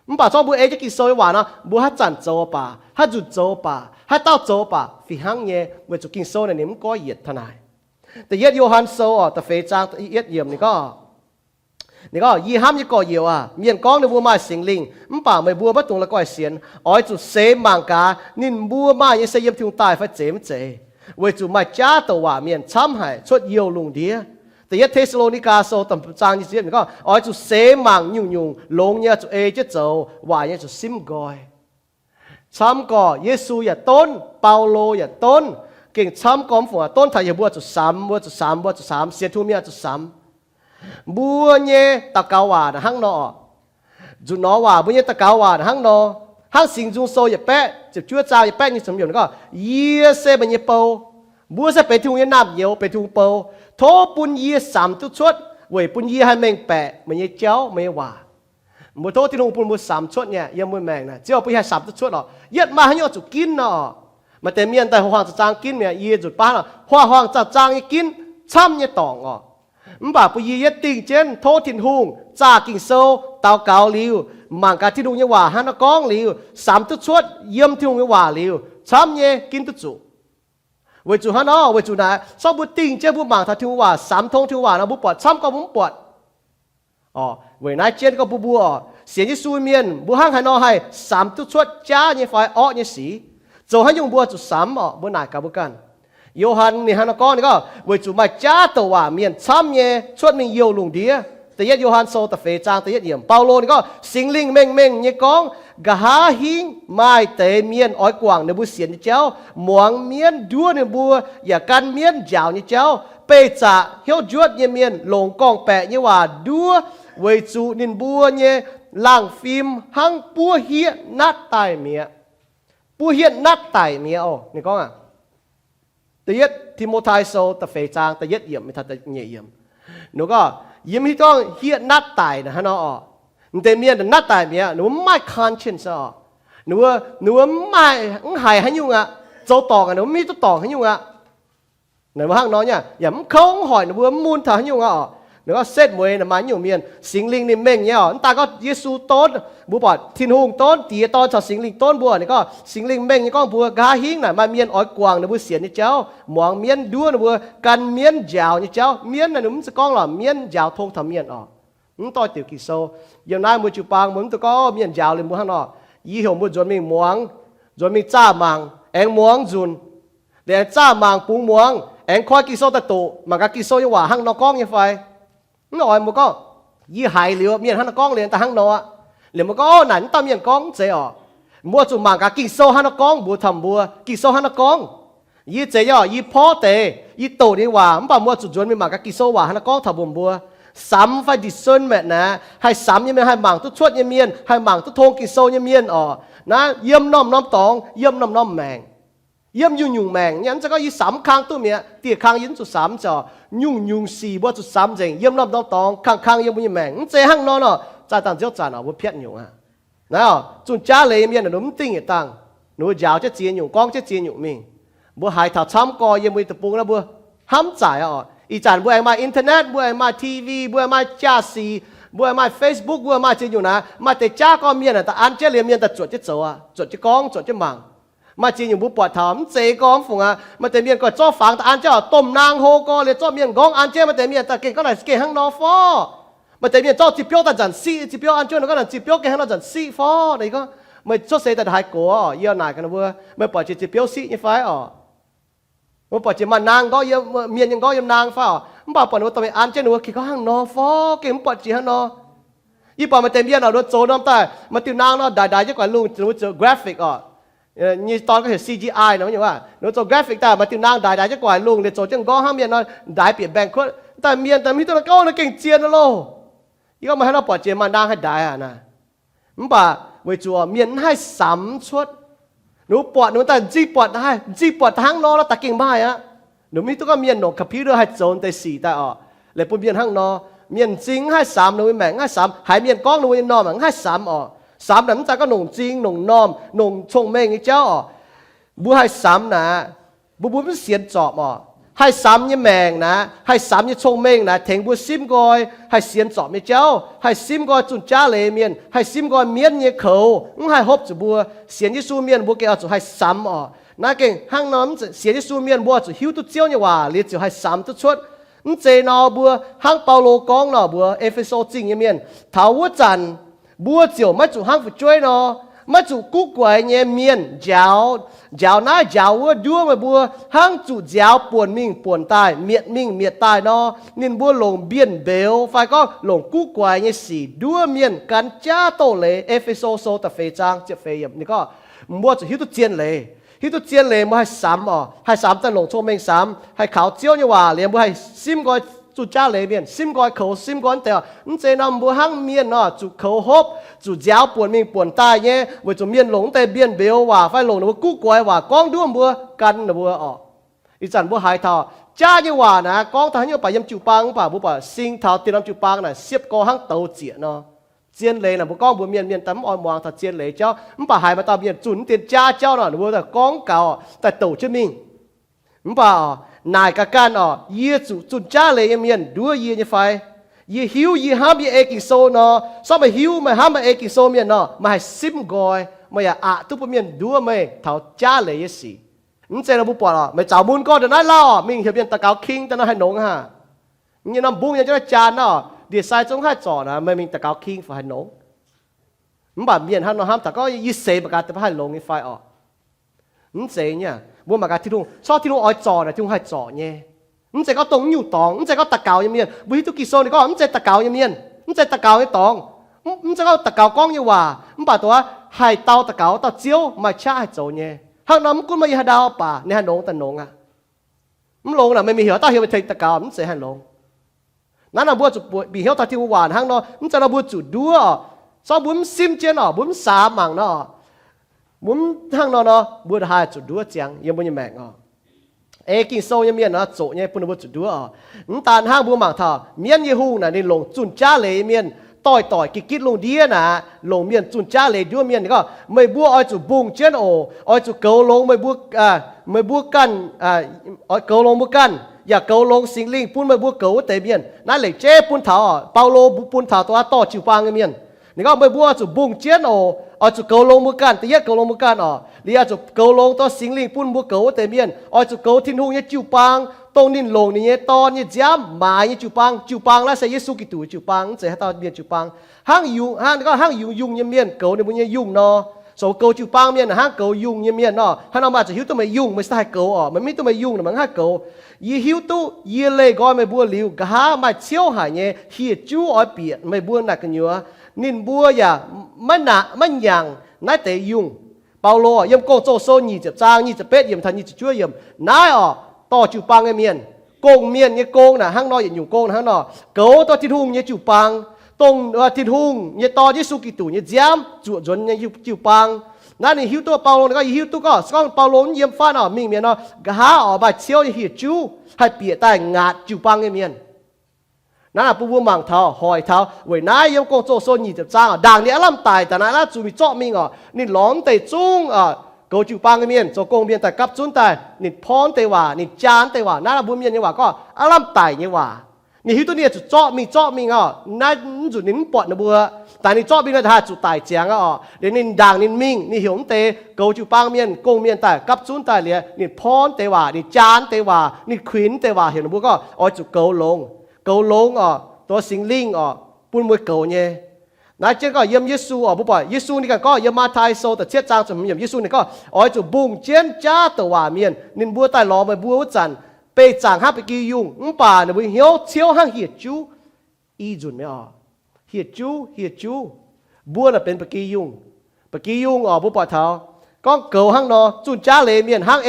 Mv baac zorqv mbuo ei jienv Ging-Sou nyei waac nor, mbuo haaix zanc zoux baac, haaix nzunc zoux baac, haaix dauh zoux baac, fih hnangv nyei, weic zuqc Ging-Sou naaic ninh mv goiv yienc taux naaic. Da'yietv Yo^han Sou oc, da'feix zaang da'yietv yiemc ninh gorngv, ninh gorngv, Yie hnamv nyei gorx-youz aac, mienh gorngv ninh mbuo maaih Singx Lingh mv baac meih mbuo maiv dungx la'guaih sienx. Oix zuqc seix mangc gaax ninh mbuo maaih nyei se yiem Tin-Hungh daaih fai zeiz maiv zeiz, weic zuqc maaih jaav douc waac mienh camv haic cuotv youh lungh ndiev. Da'yietv Te^saa^lo^ni^gaa Sou da'feix zaang nyic ziepc yiemc ninh gorngv, Oix zuqc seix mangc nyungc-nyungc, longx nyei zuqc ei jienv zoux, waaic nyei zuqc simv nqoi. Camv gorx, Yesu yaac donv, Baulo yaac donv, gengh camv gorx mv fungc aqv, donv taux yie mbuo zuqc samx, mbuo zuqc samx, mbuo zuqc samx, sienx Tin-Hungh mienh zuqc samx. Mbuo nyei daux gaux waac naaic hnangv nor oc. Nzuqc norm waac, mbuo nyei daux gaux waac naaic hnangv nor. Hnangv Singx Nzung Sou yietc baeqv ziepc juov zaang yietc baeqv nyic ziepc yiemc ninh gorngv, Yie se meih nyei bou. Mbuo se benx Tin-Hungh nyei naamh nyouz, benx Tin-Hungh bou. Tov bun yie samx duqv cuotv weic bun yie haih mengh baeqc meih nyei jauv, meih nyei waac. Mbuo tov Tin-Hungh bun mbuo samx cuotv nyei yiem mbuo maengc naaic, ziouc bun yie haih samx duqv cuotv oc. Yietv maaih haaix nyungc zuqc ginv nor oc. Maaih deix mienh daaih huaang-huaang zaang ginv mi'aqv, yie nzunc baav oc, huaang-huaang zaang ginv camv nyei dorngc oc. Mv baac bun yie yietv dingh jienv tov Tin-Hungh zaah Ging-Sou, daux gaux liuz, mangc gaax Tin-Hungh nyei waac hnangv nor gorngv liuz, samx duqv cuotv yiem Tin-Hungh nyei waac liuz, camv nyei ginv duqv zuqc. Weic zuqc hnangv nor, weic zuqc naaic, sorng mbuo dingh jienv mbuo mangc taux Tin-Hungh waac, samx tong Tin-Hungh waac nor, mbuo buatc camv gorngv mbuo mv buatc. Oc, weic naaiv jienv gorngv bun mbuo oc, sienx Yesu mienh mbuo hnangv haaix nor haih samx duqv cuotv jaav nyei fai orqv nyei sic. Zoux haaix nyungc mbuo zuqc samx oc, mbuo naaic gaax mbuo ganh. Yo^han ninh hnangv nor gorngv, ninh gorngv, weic zuqc maaih jaav douc waac mienh camv nyei cuotv mingh youh lungh ndiev. Da'yietv Yo^han Sou da'feix zaang da'yietv yiemc, Baulo ninh gorngv, Singx Lingh mengh mengh nyei gorngv, nqa'haav hingv maaih deix mienh oix guangc ninh mbuo sienx nyei jauv, muangx mienv nduov ninh mbuo, yaac gan mienv njaaux nyei jauv. Beih zaqc hnyouv njuotv nyei mienh longc gorngv-baeqc nyei waac nduov, weic zuqc ninh mbuo nyei laangh fim hnangv buov hieqv natv daaih mi'aqv. Buov hieqv natv daic mi'aqv oc. Ninh gorngv aqv, Da'yietv Ti^mo^tai Sou da'feix zaang da'yietv yiemc, nyeic yiemc. Ninh gorngv, yie mv hiuv gorngv hieqv natv daic naaic hnangv nor oc. M'deix mienh natv daic mi'aqv, ninh mbuo mv maaih conscience oc. Ninh mbuo, ninh mbuo mv maaih, mv haiz haaix nyungc aqv. Zoux dorngc aqv, ninh mv hiuv duqv dorngc haaix nyungc aqv. Ninh mbuo hnangv nor nyei, yaac mv kouv mv hoic ninh mbuo, mv mun taux haaix nyungc aqv oc. Ninh gorngv setv mueiz naaic maaih nyungc mienh, Singx Lingh ninh mengh nyei oc. Mv daan gorngv Yesu donv, mbuo buatc Tin-Hungh donv, Diex, Dorn caux Singx Lingh donv mbuo. Ninh gorngv Singx Lingh mengh nyei gorngv mbuo nqa'haav hingv naaic maaih mienh oix guangc ninh mbuo sienx nyei jauv, muangx mienv nduov ninh mbuo, gan mienv njaaux nyei jauv. Mienv naaic ninh mv zeiz gorngv lorqc, mienv njaaux tong taux mienh oc. Mv doix diuc Ging-Sou. Yiem naaiv mbuo jiu-baang mbuo mv dungx gorngv mienh njaaux liuz mbuo hnangv nor. Yie heuc mbuo nzuonx mingh muangx, nzuonx mingh zaah mangc, aengx muangx nzunc. Liuz aengx zaah mangc bungx muangx, aengx koi Ging-Sou daaih doqc, mangc gaax Ging-Sou nyei waac hnangv nor gorngv nyei fai. Mv oix mbuo gorngv, yie haiz liuz mienh hnangv nor gorngv liuz daaih hnangv nor aqv. Liuz mbuo gorngv, naaic mv dauh mienh gorngv, mv zeiz oc. Mbuo zuqc mangc gaax Ging-Sou hnangv nor gorngv mbuox taux mbuo, Ging-Sou hnangv nor gorngv. Yie zeiz nyei oc, yie porv deix, yie doqc ninh nyei waac, mv baac mbuo zuqc nzuonx mingh mangc gaax Ging-Sou waac hnangv nor gorngv taux mbuox mbuo. Samx fai discernment naaic, haih samx nyei mienh, haih mangc duqv cuotv nyei mienh, haih mangc duqv tong Ging-Sou nyei mienh oc. Naaiv yiem norm-norm dorngx, yiem norm-norm maengc, yiem nyungc-nyungc maengc nyei. Mv zeiz gorngv yie samx kang duqv mi'aqv, dieh kang yie mv zuqc samx zoux. Nyungc-nyungc sic mbuo zuqc samx nzengc, yiem norm-norm dorngx, kang-kang yiem mbuo nyei maengc. Mv zeiz hnangv nor nor, zaah dangh nziouv zanc oc, mbuo piatv nyungc aqv. Naaiv oc, zunh jaav leiz mienh ninh mbuo mv dingh yietc dangh, ninh mbuo njaaux jienv ziex nyungc, gorngv jienv ziex nyungc mingh. Mbuo haiz taux camv gorx yiem mbuo nyei deic-bung naaiv mbuo hnamv zaaic oc. Ih zanc mbuo aengx maaih internet, mbuo aengx maaih TV, mbuo aengx maaih jaa-sic, mbuo aengx maaih Facebook, mbuo maaih ziex nyungc naaiv, maaih deix jaav gorx mienh daaih an jienv liemh mienh daaih zuotc jienv zoux aqv, zuotc jienv gorngv, zuotc jienv mangc. Maaih ziex nyungc mbuo buatc taux mv zeiz gorngv mv fungc aqv. Maaih deix mienh gorx zorqv fangx daaih an jienv oc, domh naang hlo gorx liuz zorqv mienh nqorngv an jienv, maaih deix mienh daaih gengh gorngv naaic gengh hnangv nor fov. Maaih deix mienh zorqv ziepc biouv daaih nzanc siqv, ziepc biouv an jienv nor gorngv naaic ziepc biouv gengh hnangv nor nzanc siqv fov. Naaic gorngv, meih cuotv seix daaih haaix gox oc, yie naaic gaax ninh mbuo, meih buatc jiex ziepc biouv siqv nyei fai oc? Meih buatc jiex maaih naang nqorngv yiem, mienh nyei nqorngv yiem naang fai oc? Mv baac buatc ninh mbuo dorh mingh an jienv ninh mbuo gengh gorngv hnangv nor fov, gengh mv buatc jiex hnangv nor. Yie buatc maaih deix mienh oc, ninh mbuo zoux norm daaih, maaih diuh naang nor ndaix ndaix jienv gu'naiv lungh, ninh mbuo zoux graphic oc. Nyei dorn gorngv heuc C G I nor, ninh mbuo zoux graphic daaih, maaih diuh naang ndaix ndaix jienv gu'nguaaic lungh, ninh zoux jienv nqorngv hnangv mienh nor, ndaix bieqc mbaengx kuotv. Daaih mienh daaih mv hiuv duqv gorngv naaiv gengh zien loh. Yie gorngv meih hnangv nor buatc jiex maaih naang haih ndaix aqv naaic. Mv baac weic zuqc mienh mv haih samx cuotv. Ninh mbuo buatc, ninh mbuo daaih m'zing buatc, m'zing buatc daaih hnangv nor, daaih gengh maaih aqv. Ninh mbuo mv hiuv duqv gorngv mienh longc computer haih zoux deix sic daaih oc. Liuz bun mienh hnangv nor, mienh m'zing mv haih samx, ninh mbuo maengc mv haih samx, haiz mienh gorngv ninh mbuo nyei normh mv haih samx oc. Samx naaic mv zeiz gorngv longc m'zing, longc normh, longc cong-mengh nyei jauv oc. Mbuo haih samx naaic, mbuo, mbuo mv sienx zorpc oc. Haih samx nyei maengc naaic, haih samx nyei cong-mengh naaic tengx mbuo simv nqoi haih sienx zorpc nyei jauv, haih simv nqoi zunh jaav leiz mienh, haih simv nqoi mienv nyei koux, mv haih hopv zuqc mbuo. Sienx Yesu mienh mbuo gengh oix zuqc haih samx oc. Naaiv gengh hnangv nor, sienx Yesu mienh mbuo zuqc hiuv duqv Ziouv nyei waac liuz ziouc haih samx duqv cuotv. Mv zeiz nor mbuo hnangv Baulo gorngv nor mbuox E^fe^so Zingh nyei mienh, taux wuov zanc mbuo ziouc maiv zuqc hnangv fu'jueiv nor, maiv zuqc guv guaix nyei mienh njaaux, njaaux naaiv njaaux wuov nduov meih mbuo, hnangv zuqc nziaaux buonc mingh buonc daaih, mietc mingh mietc daaih nor. Ninh mbuo longc mbienv mbeux fai gorngv longc guv guaix nyei sic nduov mienh gan jaav doz-leiz. E^fe^so Sou da'feix zaang ziepc feix yiemc ninh gorngv, mbuo zuqc hiuv duqv zien leiz. Hiuv duqv zien leiz mbuo haih samx oc, haih samx daaih longc cong-mengh samx, haih kaux Ziouv nyei waac liuz mbuo haih simv nqoi zunh jaav leiz mienh, simv nqoi koux, simv nqoi mv deix oc. Mv zeiz nor mbuo hnangv mienh nor zuqc koux hopv, zuqc nziaaux buonc mingh buonc daaih nyei, weic zuqc mienh longc mv deix mbienv mbeux waac fai longc ninh mbuo guv guaix waac gorngv nduov mbuo, gan ninh mbuo oc. Ih zanc mbuo haiz taux jaav nyei waac naaic gorngv taux haaix nyungc baac yiem jiu-baang, mv baac mbuo buatc sing taux dinh norm jiu-baang naaic siepv gorx hnangv douz zieqc nor. Zien leiz naaic mbuo gorngv mbuox mienh, mienh daaih mv oix muangx taux zien leiz jauv, mv baac haiz maaih dauh mienh zunh dien jaav jauv nor, ninh mbuo daaih gorngv gaux, daaih douc jienv mingh. Mv baac naaic ga'ganh oc, yie zuqc zunh jaav leiz nyei mienh nduov yie nyei fai? Yie hiuv yie hnamv yie ei Ging-Sou nor, sortv meih hiuv meih hnamv meih ei Ging-Sou mienh nor, meih haih simv nqoi, meih yaac aqc duqv bun mienh nduov meih taux jaav leiz nyei sic. Mv zeiz nor mbuo buatc oc, meih zaux mun gorngv ndongc naaiv lauh oc, mingh heuc mienh daux gaux king daaih nor haih nongx hnangv. Nyei norm mbungv nyei jienv naaiv jaan nor, ndie-sai zungv haih zorc naaic, meih mingh daux gaux king fai haih nongx? Mv baac mienh hnangv nor hnamv taux gorngv yie seix mangc gaax deix baav haih longx nyei fai oc. Mv zeiz nyei, mbuo mangc gaax Tin-Hungh, corc Tin-Hungh oix zorc naaic Tin-Hungh haih zorc nyei. Mv zeiz gorngv dongh nyungc dorngx, mv zeiz gorngv daux gaux nyei mienh. Mbuo hiuv duqv Ging-Sou ninh gorngv mv zeiz daux gaux nyei mienh, mv zeiz daux gaux nyei dorngx, mv zeiz gorngv daux gaux gorngv nyei waac, mv baac dongh haih dau daux gaux dauh Ziouv maaih qaqv haih zoux nyei. Hnangv nor mv gunv maaih yie haaix ndau baac ninh haih longx daaih nongx aqv. Mv longx naaic meih mingh heuc dauh heuc meih tengx daux gaux mv zeiz haih longx. Naaiv nor mbuo zuqc bieqc hnyouv taux Tin-Hungh waac hnangv nor, mv zeiz nor mbuo zuqc nduov oc. Sortv mbuo mv simv jienv oc, mbuo mv saax mangc nor, mbuo mv hnangv nor nor, mbuo haih zuqc nduov ziangx yiem mbuo nyei maengc oc. Ei Ging-Sou nyei mienh nor zoqc nyei bun ninh mbuo zuqc nduov oc. Mv daan hnangv, mbuo mangc taux mienv nyei hungh naaic ninh longc zunh jaav leiz mienh, doix-doic gitv-gitv lungh ndiev naaic longc mienh zunh jaav leiz nduov mienh. Ninh gorngv, meih mbuo oix zuqc mbungh jienv oc. Oix zuqc goux longx meih mbuo, meih mbuo ganh, oix goux longx mbuo ganh, yaac goux longx Singx Lingh bun meih mbuo goux wuov deix mienh. Naaiv leic jeiv bun taux, Baulo bun taux dongh aav dorh jiu-baang nyei mienh. Ninh gorngv, meih mbuo oix zuqc mbungh jienv oc. Oix zuqc goux longx mbuo ganh. Da'yietv, goux longx mbuo ganh oc. Liuz oix zuqc goux longx dongh Singx Lingh bun mbuo goux wuov deix mienh. Oix zuqc goux Tin-Hungh nyei jiu-baang, dongh ninh longc ninh nyei Dorn nyei nziaamv maaiz nyei jiu-baang. Jiu-baang naaiv se Yesu Giduc nyei jiu-baang, mv zeiz haaix dauh mienh jiu-baang. Hnangv yungz, hnangv, hnangv yungz, yungh nyei mienh goux ninh mbuo nyei yungh nor, zoux goux jiu-baang mienh hnangv goux yungh nyei mienh nor. Hnangv nor maaih zuqc hiuv duqv meih yungh, meih se haih goux oc. Meih mv hiuv duqv meih yungh nor, meih mv haih goux. Yie hiuv duqv yie leih nqoi meih mbuo liuz, nqa'haav maaih ciouv haic nyei hieh juv oix bieqc meih mbuo naaic gu'nyuoz. Ninh mbuo yaac maiv nangc, maiv nyaangc naaiv deix yungh. Baulo yiem Gong-Zoh Sou nyic ziepc zaang nyic ziepc betv yiemc taux nyic ziepc juov yiemc naaiv oc, dorh jiu-baang nyei mienh, gong-mienh nyei gong naaic hnangv nor, yietc nyungc gong hnangv nor, goux dongh Tin-Hungh nyei jiu-baang, dongh Tin-Hungh nyei Dorn Yesu Giduc nyei nziaamv zuoqc nzuonx nyei jiu-baang. Naaiv ninh hiuv duqv, Baulo ninh gorngv, yie hiuv duqv gorngv, se gorngv Baulo mv yiem fatv nor, mingh mi'aqv nor, nqa'haav oix maaih ciouv nyei hieh juv haih bieqc daaih ngaatc jiu-baang nyei mienh. Naaiv bun mbuo mangc taux, hoic taux weic naaiv yiem Gong-Zoh Sou nyic ziepc zaang oc, ndaangc ninh aav lamh daic daaih naaiv, naaiv zuqc mingh zorqv mingh oc. Ninh lorz mv deix zungv goux jiu-baang nyei mienh, zoux gong-mienh daaih gapv zunv daaih, ninh porv mv deix waac, ninh jaa mv deix waac. Naaiv mbuo mienh nyei waac gorngv aav lamh daic nyei waac. Ninh hiuv duqv ninh zuqc zorqv mingh, zorqv mingh oc. Naaiv mv zuqc ninh mv buatc ninh mbuo, daaih ninh zorqv mingh nor haih zuqc daic ziangx aqv oc. Liuz ninh ndaangc ninh mingh, ninh heuc mv deix goux jiu-baang mienh, gong-mienh daaih gapv zunv daaih liuz, ninh porv mv deix waac, ninh jaa mv deix waac, ninh kuinx mv deix waac, heuc ninh mbuo gorngv oix zuqc goux longx. Goux longx oc, dongh Singx Lingh oc bun meih goux nyei. Naaiv jienv gorngv yiem Yesu oc, mbuo buatc Yesu ninh ganh gorngv yiem Matv^tai Sou da'cietv zaang ziepc hmz yiemc, Yesu ninh gorngv, oix zuqc mbungh jienv jaav douc waac mienh. Ninh mbuo daaih lorz meih mbuo wuov zanc, beih zaangc hnangv ba'gi yungh, mv baac ninh mbuo hnyouv ciouv hnangv hieh juv. I nzunc mi'aqv oc. Hieh juv, hieh juv. Mbuo naaic benx ba'gi yungh. Ba'gi yungh oc, mbuo buatc taux gorngv goux hnangv nor, zunh jaav leiz mienh hnangv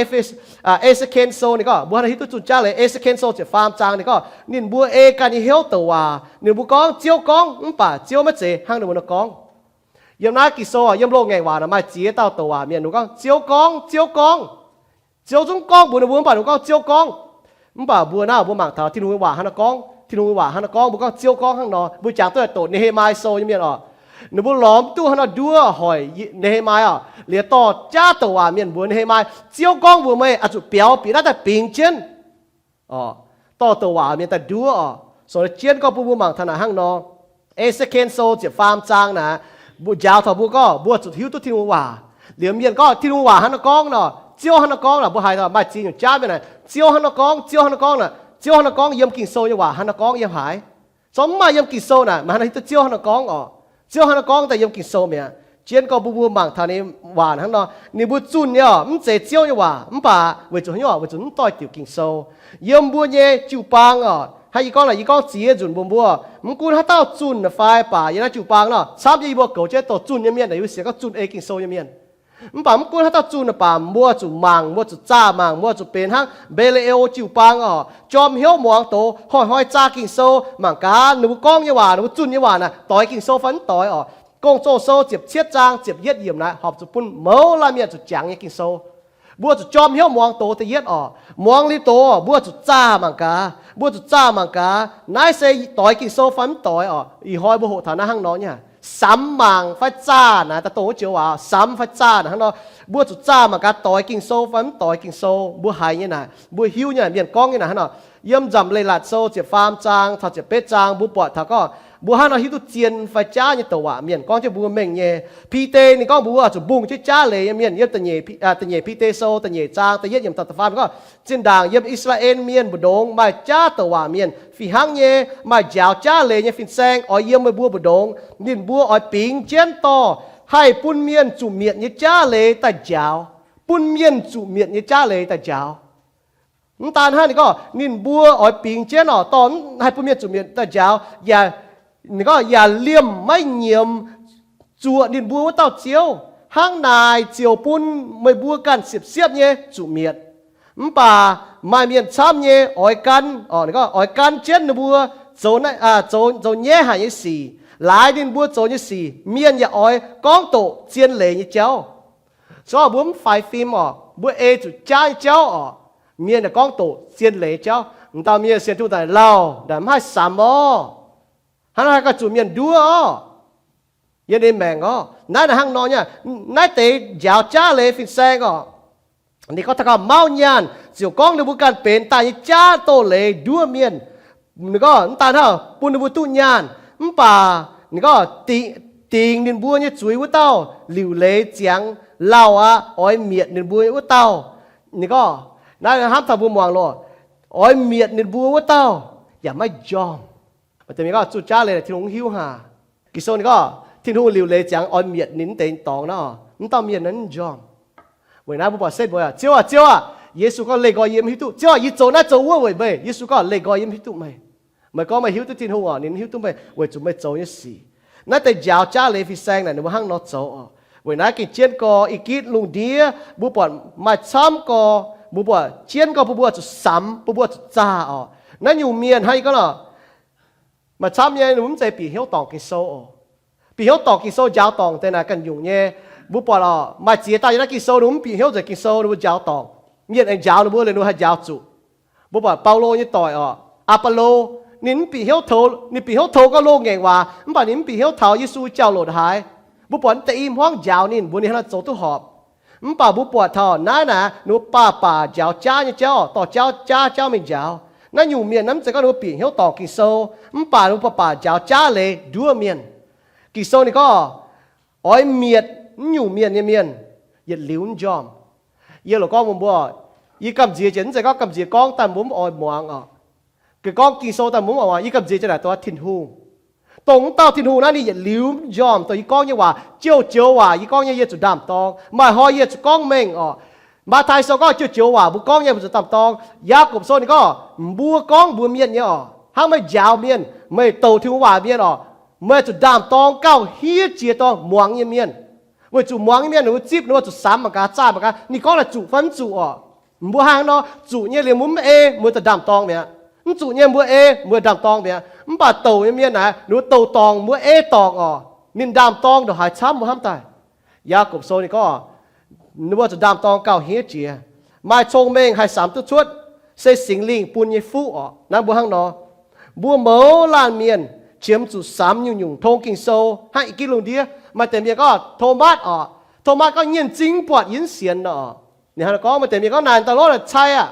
E^se^ken Sou ninh gorngv, mbuo hnangv hiuv duqv zunh jaav leiz. E^se^ken Sou ziepc faam zaang ninh gorngv, ninh mbuo ei ganh nyei hnyouv douc waac. Ninh mbuo gorngv, Ziouv gorngv, mv baac Ziouv maiv zeiz hnangv ninh mbuo nor gorngv. Yiem naaiv Ging-Sou, yiem loz-ngaengc waac naaic maaih ziex dauh douc waac mienh, ninh mbuo gorngv, Ziouv gorngv, Ziouv gorngv. Ziouv zungv gorngv mbuox ninh mbuo, mv baac ninh mbuo gorngv, Ziouv gorngv. Mv baac mbuo naaiv mbuo mangc taux Tin-Hungh nyei waac hnangv nor gorngv, Tin-Hungh nyei waac hnangv nor gorngv, mbuo gorngv Ziouv gorngv hnangv nor. Mbuo jangx duqv doqc Ne^he^mai Sou nyei mienh oc. Ninh mbuo lorz mv duqv hnangv nor nduov hoic Ne^he^mai oc. Liuz dorh jaav douc waac mienh mbuox Ne^he^mai, Ziouv gorngv mbuox meih oix zuqc biaux bieqc naaiv daaih bingx jienv. Dorh douc waac mienh daaih nduov oc. Sou jienv gorngv bun mbuo mangc taux naaic hnangv nor. E^se^ken Sou ziepc faam zaang naaic, mbuo njaaux taux mbuo gorngv mbuo zuqc hiuv duqv Tin-Hungh waac. Liuz mienh gorngv Tin-Hungh waac hnangv nor gorngv nor, Ziouv hnangv nor gorngv naaic, mbuo haiz maaih ziex nyungc jaav mienh naaic, Ziouv hnangv nor gorngv, Ziouv hnangv nor gorngv naaic, Ziouv hnangv nor gorngv, yiem Ging-Sou nyei waac hnangv nor gorngv yiem haaix? Zorqv mv maaih yiem Ging-Sou naaic, meih hnangv hiuv duqv Ziouv hnangv nor gorngv oc. Ziouv hnangv nor gorngv daaih yiem Ging-Sou mi'aqv. Jienv gorngv mbuo mbuo mangc taux ninh waac hnangv nor, ninh mbuo zunh nyei oc, mv zeiz Ziouv nyei waac, mv baac weic zuqc haaix nyungc? Weic zuqc mv doix-diuc Ging-Sou. Yiem mbuo nyei jiu-baang oc, hnangv yie gorngv naaic, yie gorngv ziex nzunc mbuox mbuo, mv gunv haaix dauh zunh naaic fai baac yiem naaiv jiu-baang nor, camv jienv yie mbuo goux jienv douc zunh nyei mienh, yie mbuo sienx gorngv zunh ei Ging-Sou nyei mienh. Mv baac mv gunv haaix dauh zunh naaic baac mbuo zuqc mangc, mbuo zuqc zaah mangc, mbuo zuqc benx hnangv Mbetc^le^o jiu-baang oc, jorm hnyouv muangx doz, hnoi-hnoi zaah Ging-Sou, mangc gaax ninh mbuo gorngv nyei waac, ninh mbuo zunh nyei waac naaic doix Ging-Sou fai mv doix oc. Gong-Zoh Sou ziepc cietv zaang ziepc yietv yiemc naaic horpc zuqc bun mouz laanh mienh zuqc jangx nyei Ging-Sou. Mbuo zuqc jorm hnyouv muangx doz da'yietv oc. Muangx liuz doz, mbuo zuqc zaah mangc gaax, mbuo zuqc zaah mangc gaax naaiv se doix Ging-Sou fai mv doix oc. Ih hnoi mbuo hoqc taux naaiv hnangv nor nyei, samx mangc fai zaah naaic, daaih dongh wuov joux waac, samx fai zaah naaic hnangv nor. Mbuo zuqc zaah mangc gaax doix Ging-Sou fai mv doix Ging-Sou. Mbuo haiz nyei naaic, mbuo hiuv nyei naaic, mienh gorngv nyei naaic hnangv nor. Yiem Nzamc Leiz-Latc Sou ziepc faam zaang taux ziepc betv zaang mbuo buatc taux gorngv mbuo hnangv nor hiuv duqv zien fai jaav nyei douc waac mienh gorngv jienv mbuo mengh nyei. Bide ninh gorngv mbuo zuqc mbungh jienv jaav leiz nyei mienh. Yiem da'nyeic Bide Sou da'nyeic zaang da'yietv yiemc taux da'faam gorngv, zinh ndaangc yiem I^saa^laa^en Mienh mbu'ndongx maaih jaav douc waac mienh fih hnangv nyei, maaih njaaux jaav leiz nyei fin-saeng oix yiem meih mbuo mbu'ndongx. Ninh mbuo oix bingx jienv dorh haih bun mienh zuqc mietc nyei jaav leiz daaih njaaux, bun mienh zuqc mietc nyei jaav leiz daaih njaaux. Mv daan hnangv, ninh gorngv ninh mbuo oix bingx jienv oc, dorh haih bun mienh zuqc mietc daaih njaaux, yaac, ninh gorngv yaac liemh maiv nyiemz zuoqc ninh mbuo wuov dauh Ziouv. Hnangv naaic ziouc bun meih mbuo ganh siepv-siepv nyei zuqc mietc. Mv baac maaih mienh camv nyei oix gan, oix gan jienv ninh mbuo zoux, zoux nyaiv haic nyei sic. Laaix ninh mbuo zoux nyei sic mienh yaac oix gorngv doqc zien leiz nyei jauv. Se gorngv mbuo mv faix fim oc, mbuo ei zuqc jaav nyei jauv oc, mienh yaac gorngv doqc zien leiz jauv. M'dauh mienh sienx Tin-Hungh daaih lauh, mv haih samx orv. Hnangv naaiv haih ganh zuqc mienh nduov orqc, yiem ninh maengc orqc. Naaiv naaic hnangv nor nyei, naaiv deix njaaux jaav leiz fin-saeng orqc. Ninh gorngv taux gauh mauv nyaanh, ziouc gorngv ninh mbuo ganh benx daaih nyei jaav doz-leiz nduov mienh. Ninh gorngv mv daan hnangv bun ninh mbuo duqv nyaanh, mv baac ninh gorngv dingx ninh mbuo nyei zuiz wuov dauh liuc leiz ziangx lauh aqv, oix mietc ninh mbuo wuov dauh. Ninh gorngv naaiv hnamv taux mbuo muangx loh, oix mietc ninh mbuo wuov dauh yaac maiv njormh. Maaih deix mienh gorngv zuqc jaav leiz Tin-Hungh mv hiuv haac. Ging-Sou ninh gorngv Tin-Hungh liuc leiz ziangx oix mietc ninh deix dorngx naaiv, mv dauh mienh naaiv mv njormh. Weic naaiv mbuo buatc setv mbuo, Ziouv aah, Ziouv aah, Yesu gorngv leih nqoi yie mv hiuv duqv. Ziouv aah, yie zoux naaiv zoux wuov weic meih. Yesu gorngv leih nqoi yie mv hiuv duqv meih. Meih gorngv meih hiuv duqv Tin-Hungh orqc, ninh hiuv duqv meih weic zuqc meih zoux nyei sic. Naaiv deix njaaux jaav leiz fin-saeng naaic ninh mbuo hnangv nor zoux orqc. Weic naaiv gengh jienv gorx i gitv lungh ndiev mbuo buatc maaih camv gorx, mbuo buatc jienv gorx bun mbuo zuqc samx, bun mbuo zuqc zaah orqc. Naaiv nyungc mienh hnangv yie gorngv lorqc, maaih camv nyei ninh mbuo mv zeiz bieqc hnyouv dorngc Ging-Sou orqc. Bieqc hnyouv dorngc Ging-Sou njaaux dorngc deix naaic ganh nyungc nyei. Mbuo buatc orqc, maaih ziex dauh yiem naaiv Ging-Sou ninh mbuo mv bieqc hnyouv nzengc Ging-Sou ninh mbuo njaaux dorngc. Mienh aengx njaaux ninh mbuo liuz ninh mbuo haih njaaux zuqc. Mbuo buatc Baulo nyei doic orqc, Aa^baa^lo, ninh mv bieqc hnyouv, ninh bieqc hnyouv tov gorngv loz-ngaengc waac, mv baac ninh mv bieqc hnyouv taux Yesu jauv-louc ndongc haaix. Mbuo buatc mv deix i hmuangv njaaux ninh mbuox ninh hnangv naaiv zoux duqv horpc. Mv baac mbuo buatc taux naaiv naaic ninh mbuo baac baac njaaux jaav nyei jauv, dorh jauv jaav jauv mingh njaaux. Naaiv nyungc mienh naaiv mv zeiz gorngv ninh mbuo bieqc hnyouv dorngc Ging-Sou, mv baac ninh mbuo baac baac njaaux jaav leiz nduov mienh. Ging-Sou ninh gorngv oix mietc naaiv nyungc mienh nyei mienh yietc liuz mv njormh. Yie loc gorngv mbuox mbuo, yie gamh nziex jiex, mv zeiz gorngv gamh nziex gorngv daaih mbuo mv oix muangx orqc. Ga'gorngv Ging-Sou daaih mbuo mv oix muangx, yie gamh nziex jiex naaic dongh Tin-Hungh. Dongh wuov dauh Tin-Hungh naaiv ninh yietc liuz mv njormh dongh yie gorngv nyei waac, joux-joux waac yie gorngv nyei yie zuqc ndaam-dorng. Maaih hnoi yie zuqc gorngv mengh orqc. Matv^taai Sou gorngv joux-joux waac mbuo gorngv nyei mbuo zuqc ndaam-dorng. Yaagorpc Sou ninh gorngv mbuo gorngv mbuox mienh nyei orqc, hnangv meih njaaux mienh, meih douc Tin-Hungh waac mienh orqc, meih zuqc ndaam-dorng gauh hniev jiex dorh muangx nyei mienh. Weic zuqc muangx nyei mienh ninh mbuo zipv ninh mbuo zuqc samx mangc gaax, zaah mangc gaax ninh gorngv naaic zuqc fai mv zuqc orqc. Mbuo hnangv nor, zuqc nyei liuz mbuo mv ei, mbuo daaih ndaam-dorng mi'aqv. Mv zuqc nyei mbuo ei, mbuo ndaam-dorng mi'aqv. Mv baac douc nyei mienh naaic ninh mbuo douc dorngc, mbuo ei dorngc orqc, ninh ndaam-dorng ndongc haaix camv mbuo hnamv daaih. Yaagorpc Sou ninh gorngv ninh mbuo zuqc ndaam-dorng gauh hniev jiex. Maaih cong-mengh haih samx duqv cuotv, se Singx Lingh bun nyei fuqv orqc. Naaiv mbuo hnangv nor, mbuo mouz laanh mienh qiemx zuqc samx nyungc-nyungc tong Ging-Sou hnangv i gitv lungh ndiev. Maaih deix mienh gorngv Tomatv orqc, Tomatv gorngv, Nyienh zingv buatc yie mv sienx orqc. Ninh hnangv naaiv gorngv, maaih deix mienh gorngv, Naaic daaih lorqc, naaic cai aqv.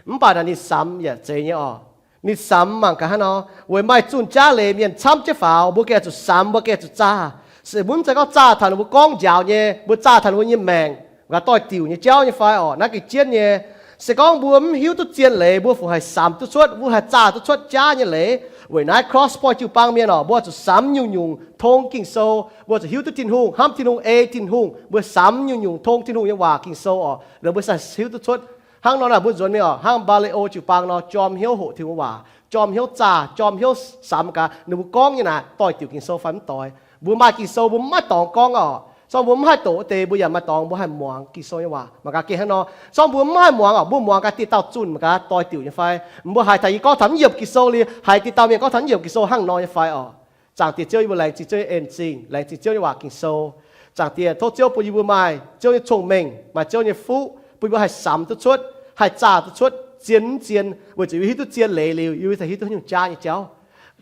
Mv baac naaic ninh samx yaac zeiz nyei orqc. Ninh samx mangc gaax hnangv nor, weic maaih zunh jaav leiz mienh camv jienv faaux, mbuo gengh zuqc samx, mbuo gengh zuqc zaah. Se mbuo mv zeiz gorngv zaah taux ninh mbuo gorngv njaaux nyei, mbuo zaah taux ninh mbuo nyei maengc, gaax doix-diuc nyei jauv nyei fai orqc, naaiv gengh jienv nyei. Se gorngv mbuo mv hiuv duqv zien leiz, mbuo fungc haih samx duqv cuotv, mbuo haih zaah duqv cuotv jaav nyei leiz. Weic naaiv Cross Point jiu-baang mienh orqc, mbuo zuqc samx nyungc-nyungc tong Ging-Sou, mbuo zuqc hiuv duqv Tin-Hungh, hnamv Tin-Hungh, ei Tin-Hungh, mbuo samx nyungc-nyungc tong Tin-Hungh nyei waac Ging-Sou orqc, liuz mbuo sai hiuv duqv cuotv. Hnangv nor naaic mbuo nzuonx mingh orqc, hnangv Mbaa^le^o jiu-baang nor, jorm hnyouv hoqc Tin-Hungh waac, jorm hnyouv zaah, jorm hnyouv samx gaax ninh mbuo gorngv nyei naaic doix-diuc Ging-Sou fai mv doix. Mbuo maaih Ging-Sou mbuo mv maaih dorngx gorngv orqc. Sorng mbuo mv haih doqc wuov deix mbuo yaac maaih dorngx mbuo haih muangx Ging-Sou nyei waac. Mangc gaax gengh hnangv nor. Sorng mbuo mv haih muangx orqc, mbuo muangx gaax dieh dauh zunh mangc gaax doix-diuc nyei fai. Mbuo haiz taux yie gorngv taux mv yiemc Ging-Sou liuz, haiz dieh dauh mienh gorngv taux mv yiemc Ging-Sou hnangv nor nyei fai orqc. Zaangc Diex Ziouv, yie mbuo laengz zingh Ziouv nyei en zingh, laengz zingh Ziouv nyei waac Ging-Sou. Zaangc Diex, tov Ziouv bun yie mbuo maaih Ziouv nyei cong-mengh, maaih Ziouv nyei fuqv, bun yie mbuo haih samx duqv cuotv, haih zaah duqv cuotv, zien mv zien, weic zuqc yie mbuo hiuv duqv zien leiz liuz, yie mbuo haih hiuv duqv haaix nyungc jaav nyei jauv.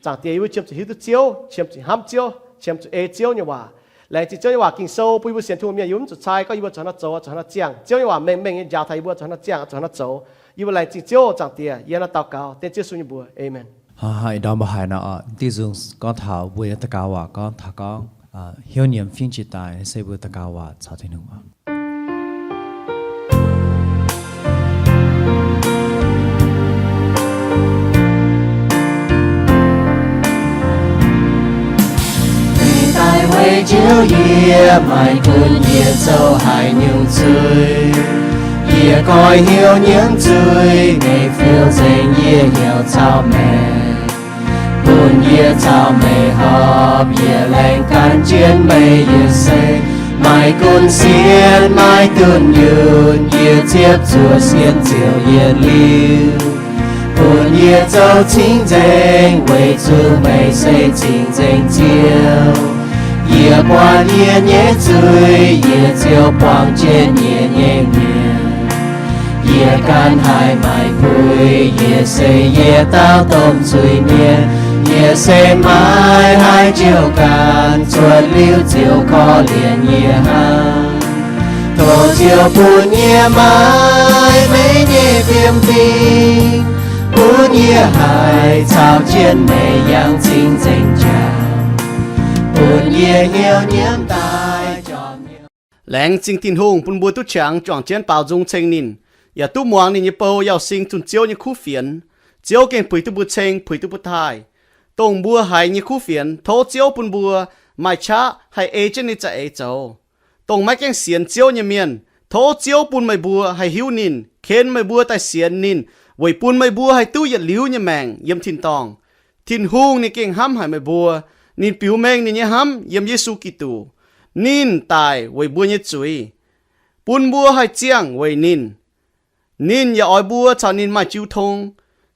Zaangc Diex, yie mbuo qiemx zuqc hiuv duqv Ziouv, qiemx zuqc hnamv Ziouv, qiemx zuqc ei Ziouv nyei waac. Laengz zingh Ziouv nyei waac Ging-Sou bun yie mbuo sienx Tin-Hungh mienh yie mbuo mv zuqc cai gorngv yie mbuo zuqc haaix nor zoux, zuqc haaix nor ziangh. Ziouv nyei waac mengh mengh nyei njaaux taux yie mbuo zuqc haaix nor ziangh, zuqc haaix nor zoux. Yie mbuo laengz zingh Ziouv, Zaangc Diex, yie hnangv nor daux gaux dengv Ziouv Yesu nyei mbuox. Aamen. Aa, ih ndorm mbuo haiz nor, diuh nzung gorngv taux mbuo nyei daux gaux waac gorngv taux gorngv hnyouv nyiemz fingx jiex daaih se mbuo daux gaux waac caux Tin-Hungh oc. Daaih weic Ziouv yie, maiv gunv yie zoux haaix nyungc zuiz, yie goiv hnyouv nyiemz zuiz, meih fiou nzengc yie hnyouv caux meih. Bun yie caux meih horpc, yie laengz gan jienv meih yiem seix. Maiv gunv sienx maiv gunv yunh, yie ziepc zuoqv sienx Ziouv yietc liuz. Bun yie zoux cing-nzengc, weic zuqc meih se cing-nzengc Ziouv. Yie buatc yie nyei zuiz, yie ziouc buangh jienv yie nyei mienh. Yie ganh haiz maiv puix, yie se yietc dauh domh zuiz-mienh. Yie se maiv haih jiouv gaanv, cuotv liuz ziouc korv-lienh yie hnangv. Tov Ziouv bun yie maiv meih nyei fiem-fingx, bun yie haih caux jienv meih yangh cing-nzengc jaax, bun yie hnyouv nyiemv daaih jorm hnyouv. Laengz zingh Tin-Hungh bun mbuo duqv qangx juangc jienv baaux nzung ceng ninh, yaac duqv muangx ninh nyei bou Yauh Sing zunh Ziouv nyei kuv fienx. Ziouv gengh puix duqv mbuo ceng, puix duqv mbuo taaih. Dongh mbuo haiz nyei kuv fienx, tov Ziouv bun mbuo maaih qaqv haih ei jienv ninh za'eix zoux. Dongh maiv gaengh sienx Ziouv nyei mienh, tov Ziouv bun meih mbuo haih hiuv ninh, ken meih mbuo daaih sienx ninh, weic bun meih mbuo haih duqv yietc liuz nyei maengc yiem tin-dorngh. Tin-Hungh ninh gengh hnamv haic meih mbuo. Ninh biux mengh ninh nyei hnamv yiem Yesu Giduc. Ninh daic weic mbuo nyei zuiz, bun mbuo haih ziangh weic ninh. Ninh yaac oix mbuo caux ninh maaih jiu tong.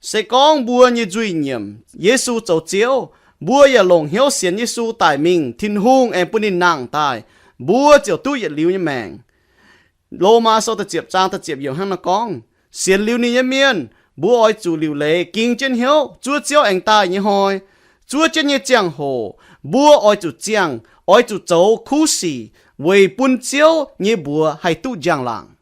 Se gorngv mbuo nyei nzuih nyiemc Yesu zoux Ziouv, mbuo yaac longc hnyouv sienx Yesu daic mingh, Tin-Hungh aengx bun ninh nangh daaih, mbuo ziouc duqv yietc liuz nyei maengc. Lomaa sou da'ziepc zaang da'ziepc yiemc hnangv naaiv gorngv, sienx liuz ninh nyei mienh, mbuo oix zuqc liuc leiz ging jienv hnyouv zuov Ziouv aengx daaih nyei hnoi. Zuov jienv nyei ziangh hoc mbuo oix zuqc ziangh, oix zuqc zoux kuv sic weic bun Ziouv nyei mbuox haih duqv njang-laangc.